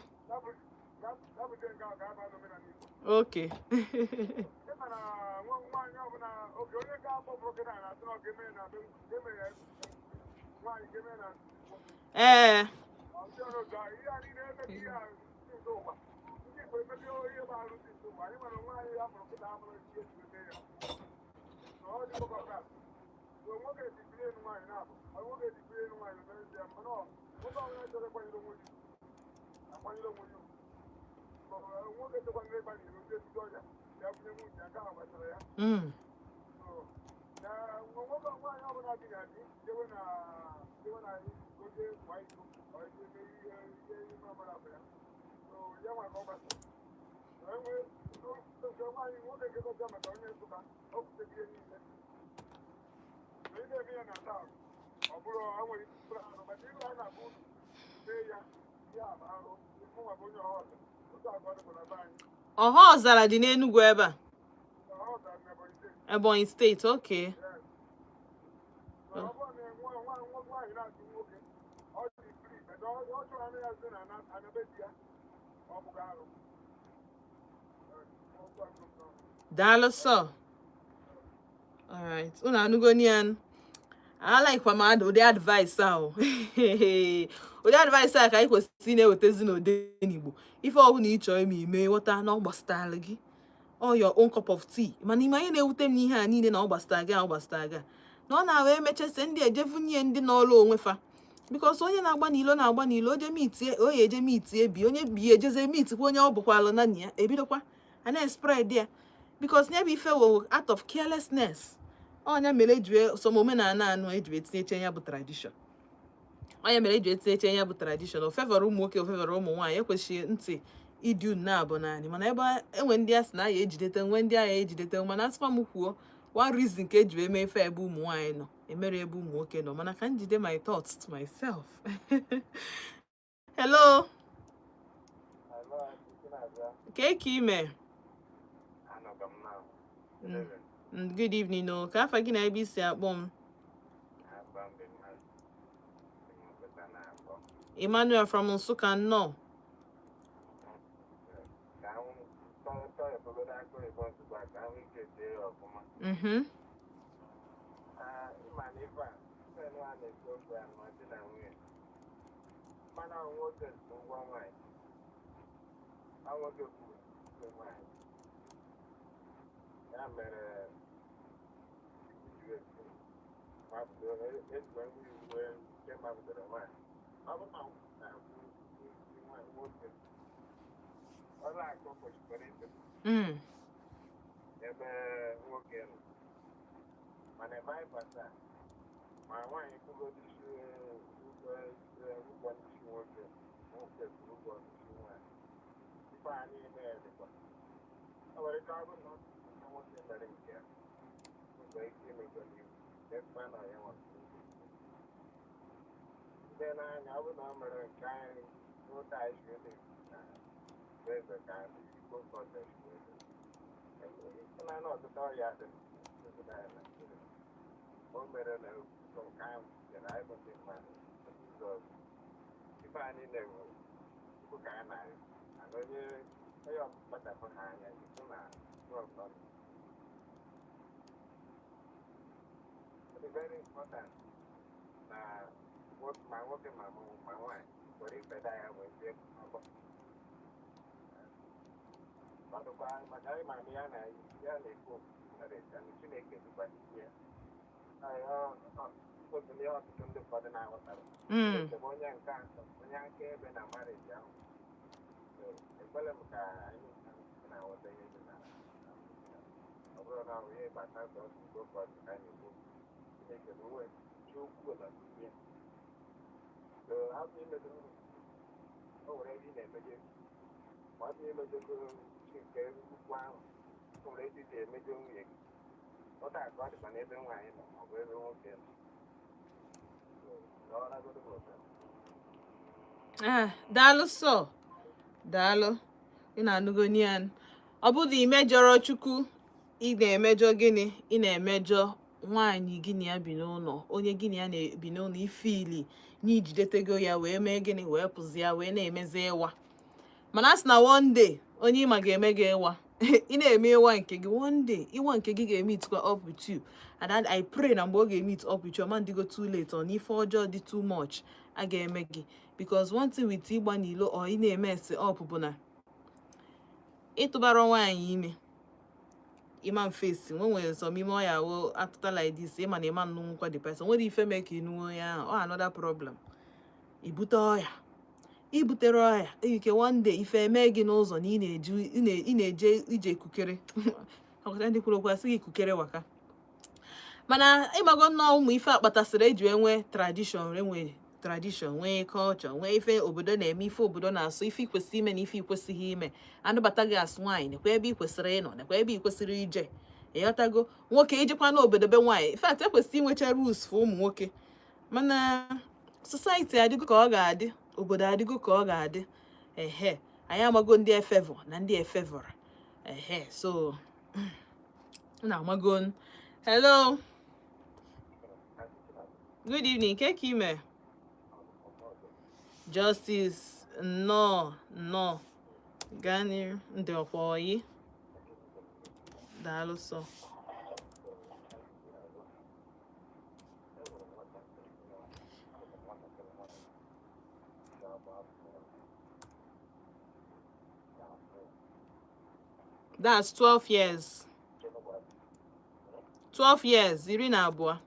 Okay. Ee, Ọha Ọzara dị n'Enugu ebe a, Ebonyi Steeti. Okay. Daalụ sọ. Alright, unu anụgo ya. Alaikwa m ụdị advice ahụ, ụdị advice a ka anyị kwesịrị na-ewetezi n'Odenigbo. Ife ọbụla ị chọrọ ime, ime, ghọta na ọ gbasatara gị, all your own cup of tea. Mana ime anyị na-ewute m n'ihe a niile na ọ gbasatara gị, ọ gbasatara gị, na ọ na-ahụ emechasị ndị ejevunye ndị n'ọrụ onwe fa, because onye na-agba n'ilo na-agba n'ilo, oje mitie, onye eje mitie bi, onye bi ejeze mitikwa onye ọ bụkwalụ na ya ebidokwa a na-spread ya, because nye bụ ife wo out of carelessness. Ọnya mere eji some omenala anụ eji etinyeche ya bụ tradition. Onye mere eji etinyeche ya bụ tradition, o fevọrọ ụmụ nwoke, o fevọrọ ụmụ nwaanyị. Ekwesịghị ntị ịdị unu abụ naanị, mana ebe enwe ndị a sị na aya ejidete, nwe ndị agha ejidete. Mana asịkwa m kwuo, one reason ka eji wee mee ife ebe ụmụ nwaanyị nọ, emere ebe ụmụ nwoke nọ. Mana ka m jide my thoughts to myself. Hello. Ka ka ime? Good evening o. Ka afa gị na ebe isi akpọ m? Emmanuel from Nsụka, nnọọ.
Ebe nwoke nọ. Mana ebe anyị bata, ma nwaanyị kwụgodu isi ụgwọ n'isi nwoke, nwoke kwụrụ ụgwọ n'isi nwaanyị. Ife a niile dịkwa. O nwere ike ọ bụrụ na nwoke mere nke ya, nwere ike imejọ n'iwu, despite na ya nwa kwụrụ ụgwọ. Ndị n'anya, ọ bụrụ na o mere nke anyị n'ụta anyị si ede na eze ka Igbo kọntext eze. Ịhụnanya ọtụtụ ọrịa dị n'obodo anyị Naịjirịa. O mere na ụzọ nke anyị jere anyị bụ ndị mmadụ ụzọ ọzọ. Ife anyị na-enwe Chukwu ka anyị na-arịọ. And onye onye ọkpachapụ ha anya ịhụ na ụzọ ọzọ. Ọ dị very important na ma nwoke ma ma nwaanyị nwere ifeda ya wee jee ọgbọ. Ọdụkwa maka anyị ma na ya na ya na-ekwu na Chineke dịkwa n'ime ya. Otu n'ihe ọtụtụ ndị ụfọdụ na-aghọtara. Chineke bụ onye nke atọ, onye akaebe na marriage ahụ. So, ekwere m ka anyị na-aghọta ihe dị na ọ bụrụ na ọ bụ ihe gbasara sọsọ Igbo ụfọdụ ka anyị na-ekwu. Chineke bụ onwe chi ukwu nọ n'ime ya. So, hapụ imedo o nwere ebe ị na-emejọ, ma ọ bụ imejọgo chi nke ukwu ahụ, o nwere ebe ị ga-emejọ nwunye gị. Ọ taa ka ọ dịkwa n'ebe nwaanyị nọ ma ọ bụ ebe nwoke nọ. So, nọọragodo m ụtọ.
Ah, daalụ sọ, daalụ. Ị na-anụgo ya. Ọ bụrụ na ị mejọrọ Chukwu, ị na-emejọ gịnị? Ị na-emejọ nwaanyị gị na ya bi n'ụlọ, onye gị na ya na-ebi n'ụlọ, ifili na ijidetego ya wee mee gịnị, wee pụzi ya wee na-emezi ịwa. Mana a sị na one day onye ịma ga-eme gị ịwa, ị na-eme ịwa nke gị, one day ịwa nke gị ga-emeet up with you. And I pray na mgbe ọ ga-emeet up with you, ọma ndịgo too late, ọ na ife ọjọọ dị too much a ga-eme gị. Because one thing with ịgba n'ilo or ị na-eme ese up bụ na ịtụbara nwaanyị ime, ịma mfesi nwe nwere some ime ọya wo atụta like this, ịma na ịma nnụnwukwa the person nwere ife mee ka ịnụ onye ahụ, ọ another problem. Ibute ọya, ibutere ọya ike, one day ife eme gị n'ụzọ na ị na-eju ị na-eje ije kukere ọkọta ndị kwuru okwu asị gị kukere waka. Mana ịmago nnọọ ụmụ ife akpatasịrị eji enwe tradition, enwe tradition, nwee culture, nwee ife obodo na-eme, ife obodo na-asụ, ife ikwesị ime na ife ikwesịghị ime. Anụbata gị asụ nwaanyị, nekwa ebe ị kwesịrị ịnọ, nekwa ebe ị kwesịrị ije. Ịghọtago? Nwoke ijekwa n'obodo be nwaanyị, in fact, ekwesịrị inwecha rules for ụmụ nwoke. Mana society adịgo ka ọ ga-adị, obodo adịgo ka ọ ga-adị. Ehe, anyị amago ndị efavor na ndị efavora. Ehe, so na amago. Hello, good evening. Ke ka ime? Justice, nnọọ, nnọọ, gaa n'iru. Ndị ọkwa oyi, daalụ sọ. That's 12 years, 12 years, 12.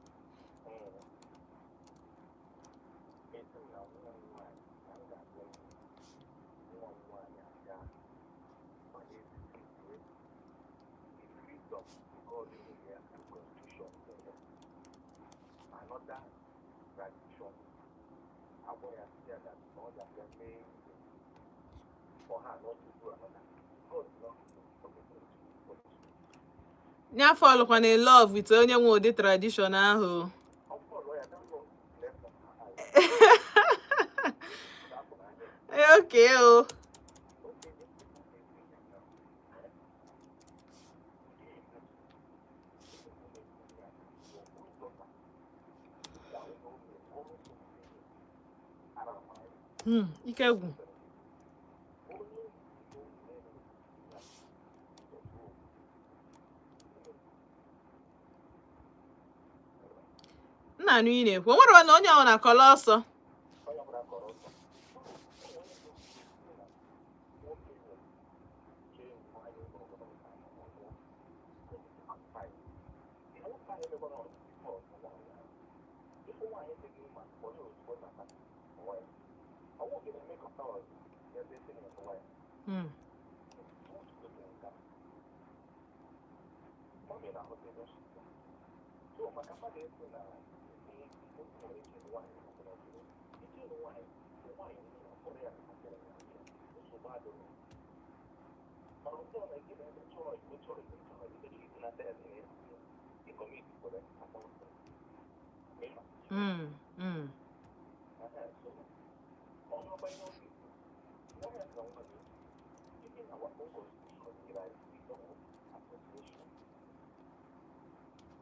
Another tradition agwa ya sị ya that ọ ga-abịa mee ihe for her not to do another. God not
N'afọ ọlụkwa na love with onye nwe ụdị tradition ahụ.
Ọ follow ya, that love left from her eyes.
Okay o.
Okay, these people dey do it now. These people dey do it. Your own daughter, their own almost the same.
Ike gwụ.
Only
Nna anụ ị na-ekwu o nwere na onye ọ na-akọlọ ọsọ.
Onye ọbụla kọrọ ọsọ. Nwoke nwere chee nwaanyị n'ụlọ nwoke ahụ emekwana ọzọ nwaanyị ahụ. Ịfụ nwaanyị dị gị mma, onye ozugbo nata nwa ya. Ọnwụ gị na-emekọta ọzọ ebe esi na nwa ya. Aghọta ebe m si bịa. So maka mmadụ ịsị na nwoke nwere ike ịlụ nwaanyị, maka na ọ bụrụ ike ịlụ nwaanyị bụ nwaanyị na mkpọrọ ya na ya, nsogbu adịghị. Mana ọ bụrụ na gị na-eme chọrọ ime, chọrọ ime, chọrọ ime, ịnata ya na ị commit kwere adultery. So ọnụọgba ihe ọ ga-ekwu nwaanyị ka nwa gị, even our own constitution nyere anyị freedom of association.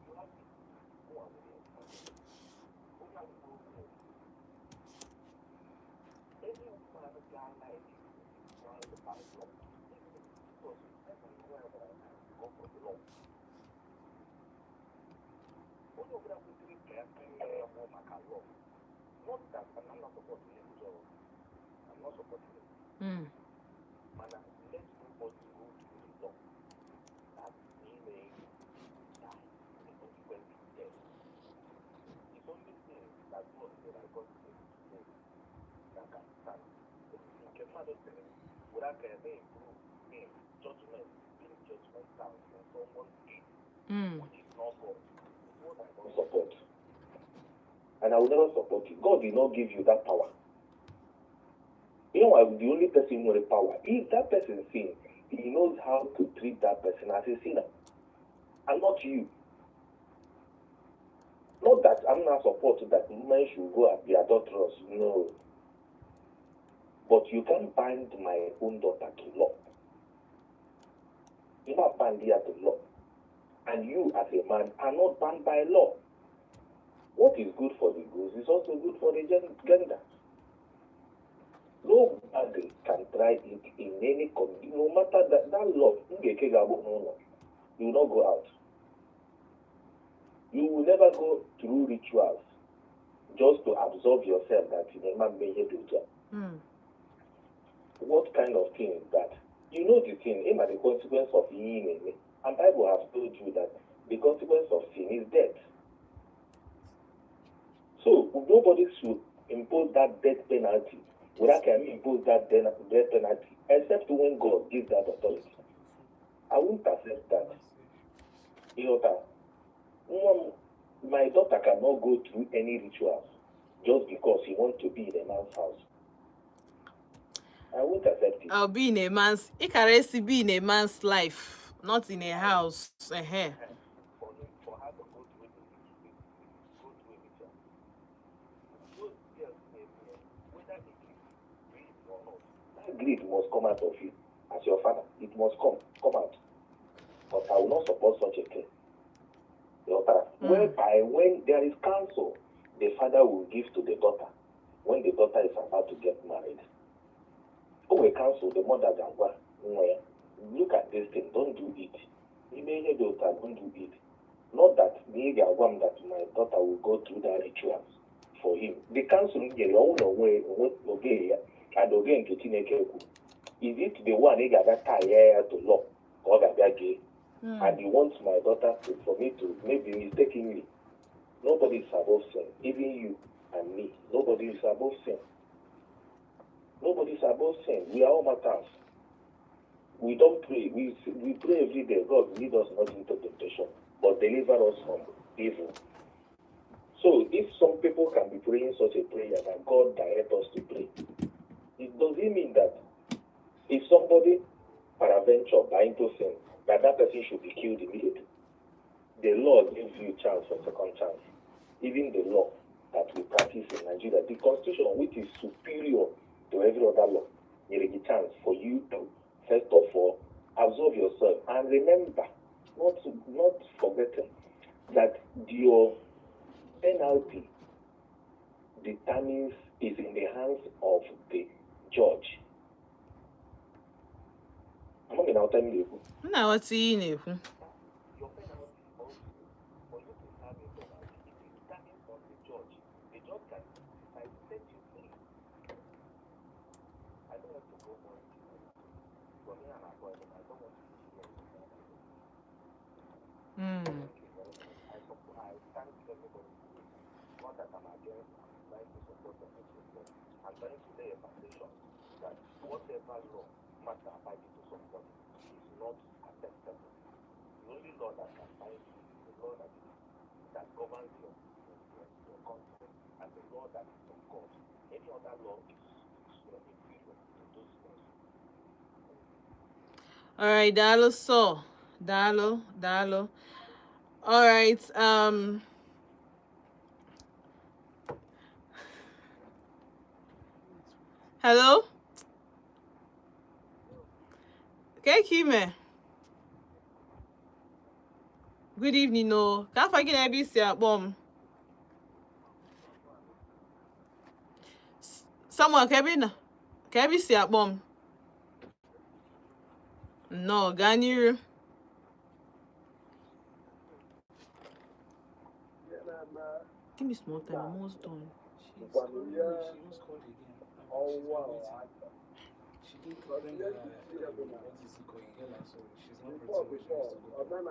You have it. Nwa nwere onye akwụkwọ okwu. Any woman ga-like bound by law, even because every nwa gwara na go for the law. Onye ọbụla kwesịrị ka ya kpee ya bụ maka law. Not that I'm not supporting it, so I'm not supporting it. Mana let nobody go through the law that n'ime die, the consequence is death. It's only thing that God said I got to today that can stand. Nke mmadụ sịrị were aka ya na-eburu in judgment, being judgmental in someone's case, which is not God. It's what I don't
support. And I will never support you. God did not give you that power. I'm the only person with the power. If that person sin, he knows how to treat that person as a sinner. And not you. Not that I'm not supporting that men should go and be adulterous. No. But you can't bind my own daughter to law. You not bind her to law. And you as a man are not bound by law. What is good for the goose is also good for the gander. Nobody can try it in any community, no matter that law. You will not go out. You will never go through rituals just to absolve yourself that you never made it. What kind of thing is that? You know the thing, aim at the consequence of sin. And Bible has told you that the consequence of sin is death. So nobody should impose that death penalty. Without can impose that death penalty, except when God gives that authority. I won't accept that. You know that one, my daughter cannot go through any rituals just because he wants to be in a man's house. I won't accept it.
I'll be in a man's, ị kara esi be in a man's life, not in a house. Ehe.
For her to go through the go through a ritual. Those girls na-eme, whether it is greed or not,
That greed must come out of you as your father. It must come out. But I will not support such a thing. You know, whereby when there is counsel, the father will give to the daughter when the daughter is about to get married. O nwere counsel the mother ga-agwa nwa ya, "Look at this thing, don't do it. Ime ihe dị otu a, don't do it." Not that na ị ga-agwa m that my daughter will go through that rituals for him. The counsel m nyere ọnwụ na onwe onwe oge ya and oge nke Chineke kwu. Is it the one ị ga-abịa tie ya to law ka ọ ga-abịa gee? And you want my daughter to, for me to, maybe mistakenly. Nobody is above sin, even you and me. Nobody is above sin. Nobody is above sin. We are all mortals. We don't pray. We pray every day. "God, lead us not into temptation, but deliver us from evil." So if some people can be praying such a prayer that God direct us to pray, it doesn't mean that if somebody peradventure by into sin, that that person should be killed immediately. The law gives you chance for second chance. Even the law that we practice in Nigeria, the constitution, which is superior to every other law, nyere gị chance for you to first of all absolve yourself and remember, not forgetting that your penalty determines is in the hands of the judge. Amaghị na ọta m na-ekwu.
M na-aghọta ihe ị na-ekwu.
Your penalty also, for you to serve a penalty, it is determined on the judge. The judge can decide to set you free. I don't want to go more into it. For me and avoid it. I don't want to be here anymore. Thank you very much. I thank everybody. Not that I'm against, I'm trying to support the message, but I'm trying to lay a foundation that whatever law matter binding to somebody is not acceptable. The only law that can bind you
All right, daalụ so. Daalụ, daalụ. All right. Hello? Kekime. Good evening, o. Ka afa gị na ebe i si akpọ m? Samuel, ka ebe ị nọ? Ka ebe i si akpọ m? Nnọọ, gaa n'iru. Give me small time, I'm almost done.
She's calling me. She just called again. She's been waiting. She didn't bring her, what is it called, inhaler, so she's not breathing well. She needs to go.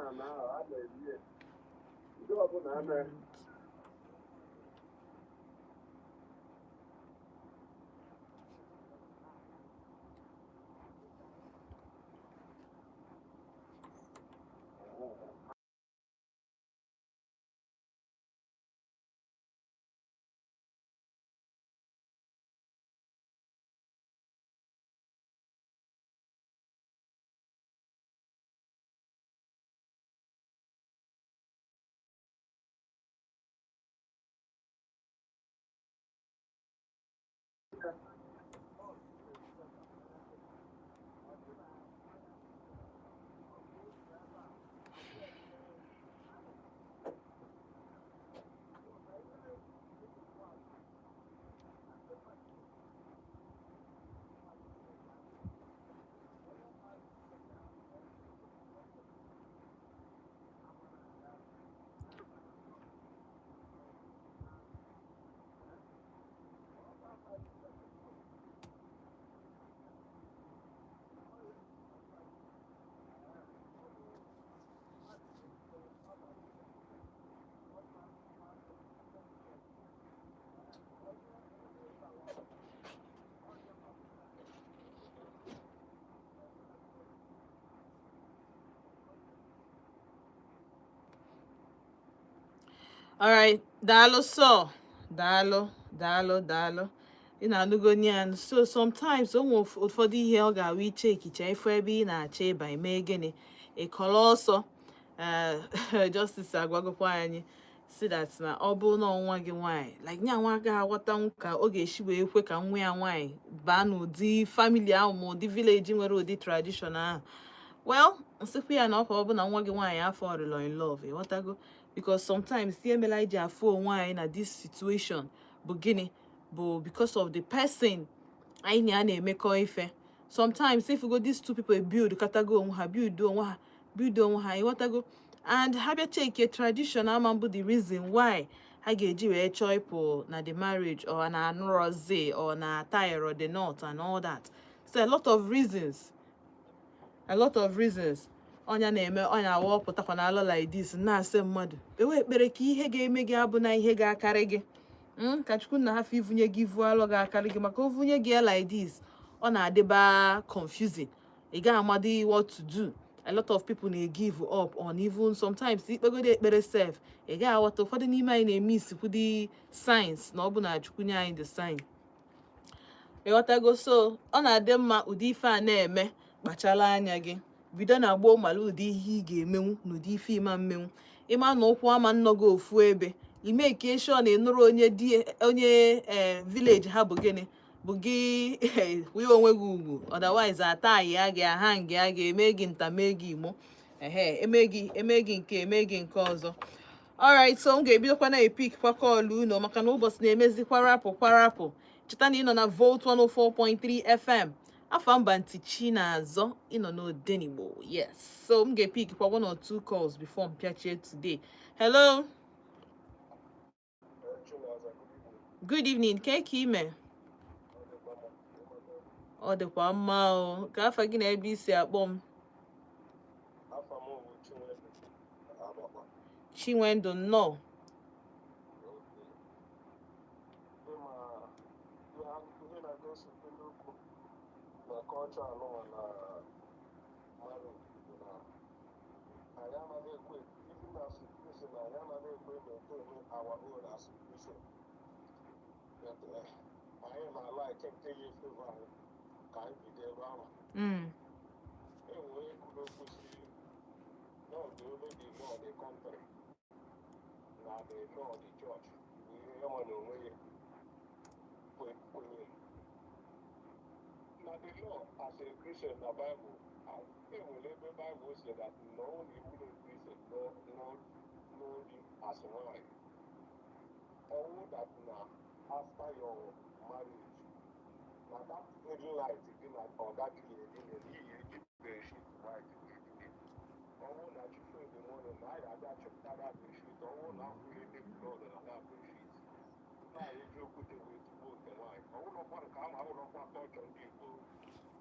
All right, daalụ so. Daalụ, daalụ, daalụ. Ị na-anụgo ya. So sometimes o nwere ụfọdụ ihe ọ ga-awụ iche ekiche ifu ebe ị na-achọ ịba ime gịnị, ị kọrọ ọsọ. Justice agwagokwa anyị si that na ọ bụ na nwa gị nwaanyị, like nya nwa agaghị aghọtanwu ka ọ ga-esi wee kwe ka nwa ya nwaanyị baa n'ụdị family ahụ ma ụdị village nwere ụdị tradition ahụ. Well, nsịkwa ya na ọkwa ọ bụ na nwa gị nwaanyị afọ rịlọ in love, ịghọtago? Because sometimes ihe emela iji afụ onwe anyị na this situation bụ gịnị? Bụ because of the person anyị na ya na-emekọ ife. Sometimes if you go, these two people build katago onwe ha, build onwe ha, build onwe ha, ịghọtago? And ha bịa check tradition ama mbụ the reason why ha ga-eji wee chọọ ịpụ na the marriage, or na anụrọzi, or na tire the knot and all that. So a lot of reasons, a lot of reasons. Ọnya na-eme ọnya awa ọpụtakwa na alọ like this, na-asị mmadụ kpewe ekpere ka ihe ga-eme gị abụ na ihe ga-akarị gị. Ka Chukwu na hafụ ivunye gị ivu alọ ga-akarị gị, maka ovunye gị ya like this, ọ na-adịba confusing, ị gaghị amadị what to do. A lot of people na-give up on, even sometimes ikpegodo ekpere sef, ị gaghị aghọta. Ụfọdụ n'ime anyị na-eme isikwudi signs na ọ bụ na Chukwu nye anyị the sign, ịghọtago? So ọ na-adị mma ụdị ife a na-eme, kpachala anya gị, bido na gboo mara ụdị ihe ị ga-emenwu na ụdị ife ịma mmenwu. Ịma na ụkwụ ama nnọgọ ofu ebe, ime ka sure na ịnụrụ onye di onye ee village ha bụ gịnị bụ gị kwụnye onwe gị ugwu, otherwise ata ya gị aha nga ya ga-eme gị nta, mee gị imo, ehe, eme gị, eme gị nke, eme gị nke ọzọ. Alright, so m ga-ebidokwa na e-pick kwa call unu, maka na ụbọchị na-emezi kwarapụ kwarapụ. Cheta na ị nọ na Volt 104.3 FM, afọ mba ntị chi na-azọ, ịnọ n'Odenigbo. Yes, so m ga-e-pick kwa one or two calls before m pịachie today. Hello, good evening. Ke ka ime? Ọ dịkwa mma o. Ka afa gị na ebe isi akpọ m? Chinwendu, nnọọ.
Ihe na-egosipụta okwu na kọlchọ anụnwa na marriage bụ na anyị anaghị ekwe, even as a Christian, anyị anaghị ekwe maintain our own as a Christian, but anyị na-ala eke nke ya efevọ anyị ka anyị bido ebe ahụ. Enwere ego.
the law of the church bụ ihe ya nwa na onwe ya kwenyere na the law as a Christian. Na Bible enwere ebe Bible si that na ọ na iwu na Christian n'obi as nwanyị ọwụ that na after your marriage, na that very night gị na ọga gị ga-edina, n'ihi eji bedsheet white ga-edine. Ọwụ na chi fo in the morning na a ga-abịa chọpụta that bedsheet, ọwụ na afụghị ndị blood na that bedsheet, na-eji okwute wee tugbuo nke nwaanyị. Ọwụlọkwa nke ahụ, awụlọkwa kọlchọ ndị Igbo,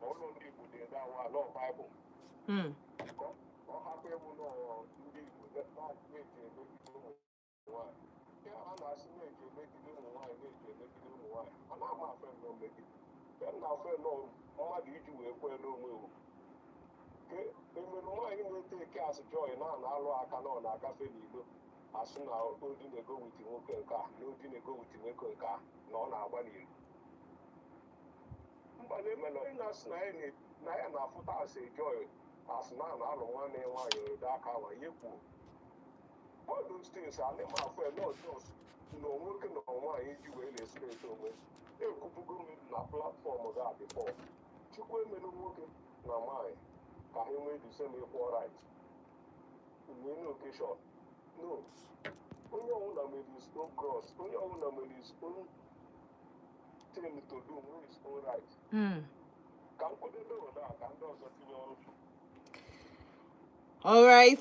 ọwụlọ ndị Igbo dị ede awa alọ Baịbụl. Ka ọ hapụ ịwụ nọọ ndị Igbo na-eji emegide ụmụ nwaanyị. Ya a na-asị na-eji emegide ụmụ nwaanyị, na-eji emegide ụmụ nwaanyị, a na-ama afe nnọọ megide ya na afe nnọọ mmadụ iji wee kwere onwe o ke emere nwaanyị na-ete eke asị joy na na-alụ aka na ọ na-agafe n'ilo, asị na odi na-ego with nwoke nke a, na odi na-ego with nwoke nke a, na ọ na-agba n'ilo. Mba, na-emela onye na-asị na ya na-afụta asị joy, asị na na-alụ nwanne ya nwaanyị ode aka nwa ihe kwuo. All those things a na-eme afọ ya, not just na nwoke na nwaanyị iji wee respect onwe. Ekwubugo m na platform ga before, Chukwu emelu nwoke na nwaanyị ka ha nwee the same equal right in any occasion. No, onye ọbụla nwere his own cross, onye ọbụla nwere his own thing to do, nwere his own right. Ka m kwadobe ụda a ka ndị ọzọ tinye ọnụ.
All right.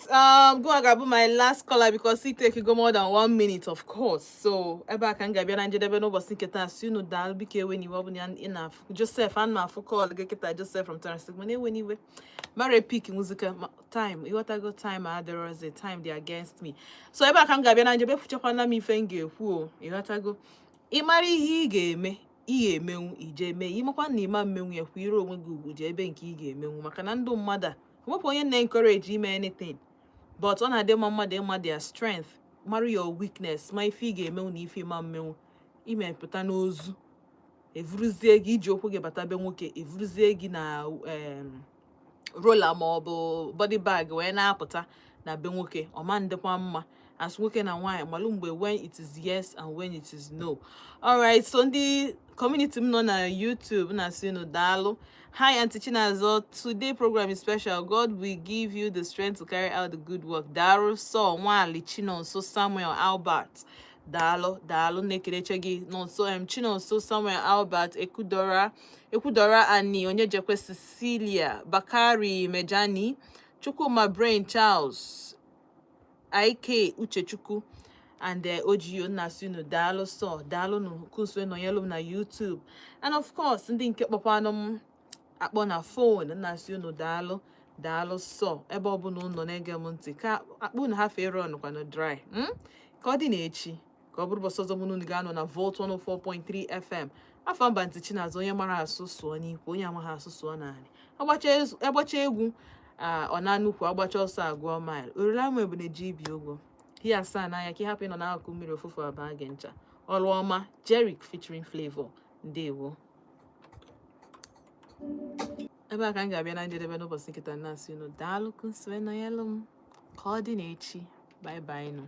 Go aga my last caller because it take go more than one minute, of course. So, ebe a ka m ga-abịa na njedebe n'ụbọchị nke taa. Si unu daalụ. Biko ewe n'iwe ọ bụ na ị na-afụ Joseph, ana m afụ call gị kịta, Joseph from Terrace, mana ewe n'iwe mara pick muzika time, ịghọtago? Time adịrọzi, time dị against me. So ebe a ka m ga-abịa na njedebe. Ekwuchakwana m ife m ga-ekwu o. Ịghọtago? Ị mara ihe ị ga-eme, ị ga-emenwu, ije mee. Ịmakwa na ịma mmenwu ya, kwụ ire onwe gị ugwu, jee ebe nke ị ga-emenwu, maka na ndụ mmadụ a nwepụ onye na-encourage ime anything, but ọ na-adị mma mmadụ ịma their strength, mara your weakness, ma ife ị ga-emenwu na ife ịma mmenwu. Imepụta n'ozu evuruzie gị iji okwu gị bata be nwoke, evuruzie gị na roller ma ọ bụ body bag wee na-apụta na be nwoke, ọma ndịkwa mma. As nwoke na nwaanyị, malụ mgbe when it is yes and when it is no. Alright, so ndị community m nọ na YouTube na-asị unu daalụ. Hi, Auntie Chinazo. Today program is special. God will give you the strength to carry out the good work. Daalụ so Nwali Chinonso Samuel Albert. Daalụ, daalụ, na-ekeleche gị Nonso M Chinonso Samuel Albert Ekudora Ekudora Ani Onyejekwe Cecilia Bakari Mejani Chukwuma Brain Charles Ik Uchechukwu and Ojiyo nna-asị unu daalụ so, daalụ nụ kunso nọnyelụ m na YouTube, and of course ndị nke kpọkwanụ m akpọ na phone, nna-asị unu daalụ, daalụ sọ. Ebe ọbụla unu nọ na-ege m ntị, ka akpụ unu hafe ọnụkwanụ dry, Ka ọ dị n'echi, ka ọ bụrụ ụbọchị ọzọ mụ na unu ga-anọ na Volt 104.3 FM. Afọ mba ntị Chinazụ, onye mara asụ sụọ n'ikwu, onye amaghị asụ sụọ n'anị. Agbacha egwu a, ọ na-anukwu agbacha ọsọ agụọ mile oriri ama ebune ji ibi ụgwọ ihe asaa n'anya ka ị hapụ ịnọ n'akụkụ mmiri ofufu abaa gị ncha. Ọrụ ọma, Jerick featuring Flavour. Ndewo. Ebe a ka m ga-abịa na njedebe n'ụbọchị nkịta, na-asị unu daalụ kụnsịrị nọnyelụ m. Ka ọ dị n'echi. Bye bye nụ.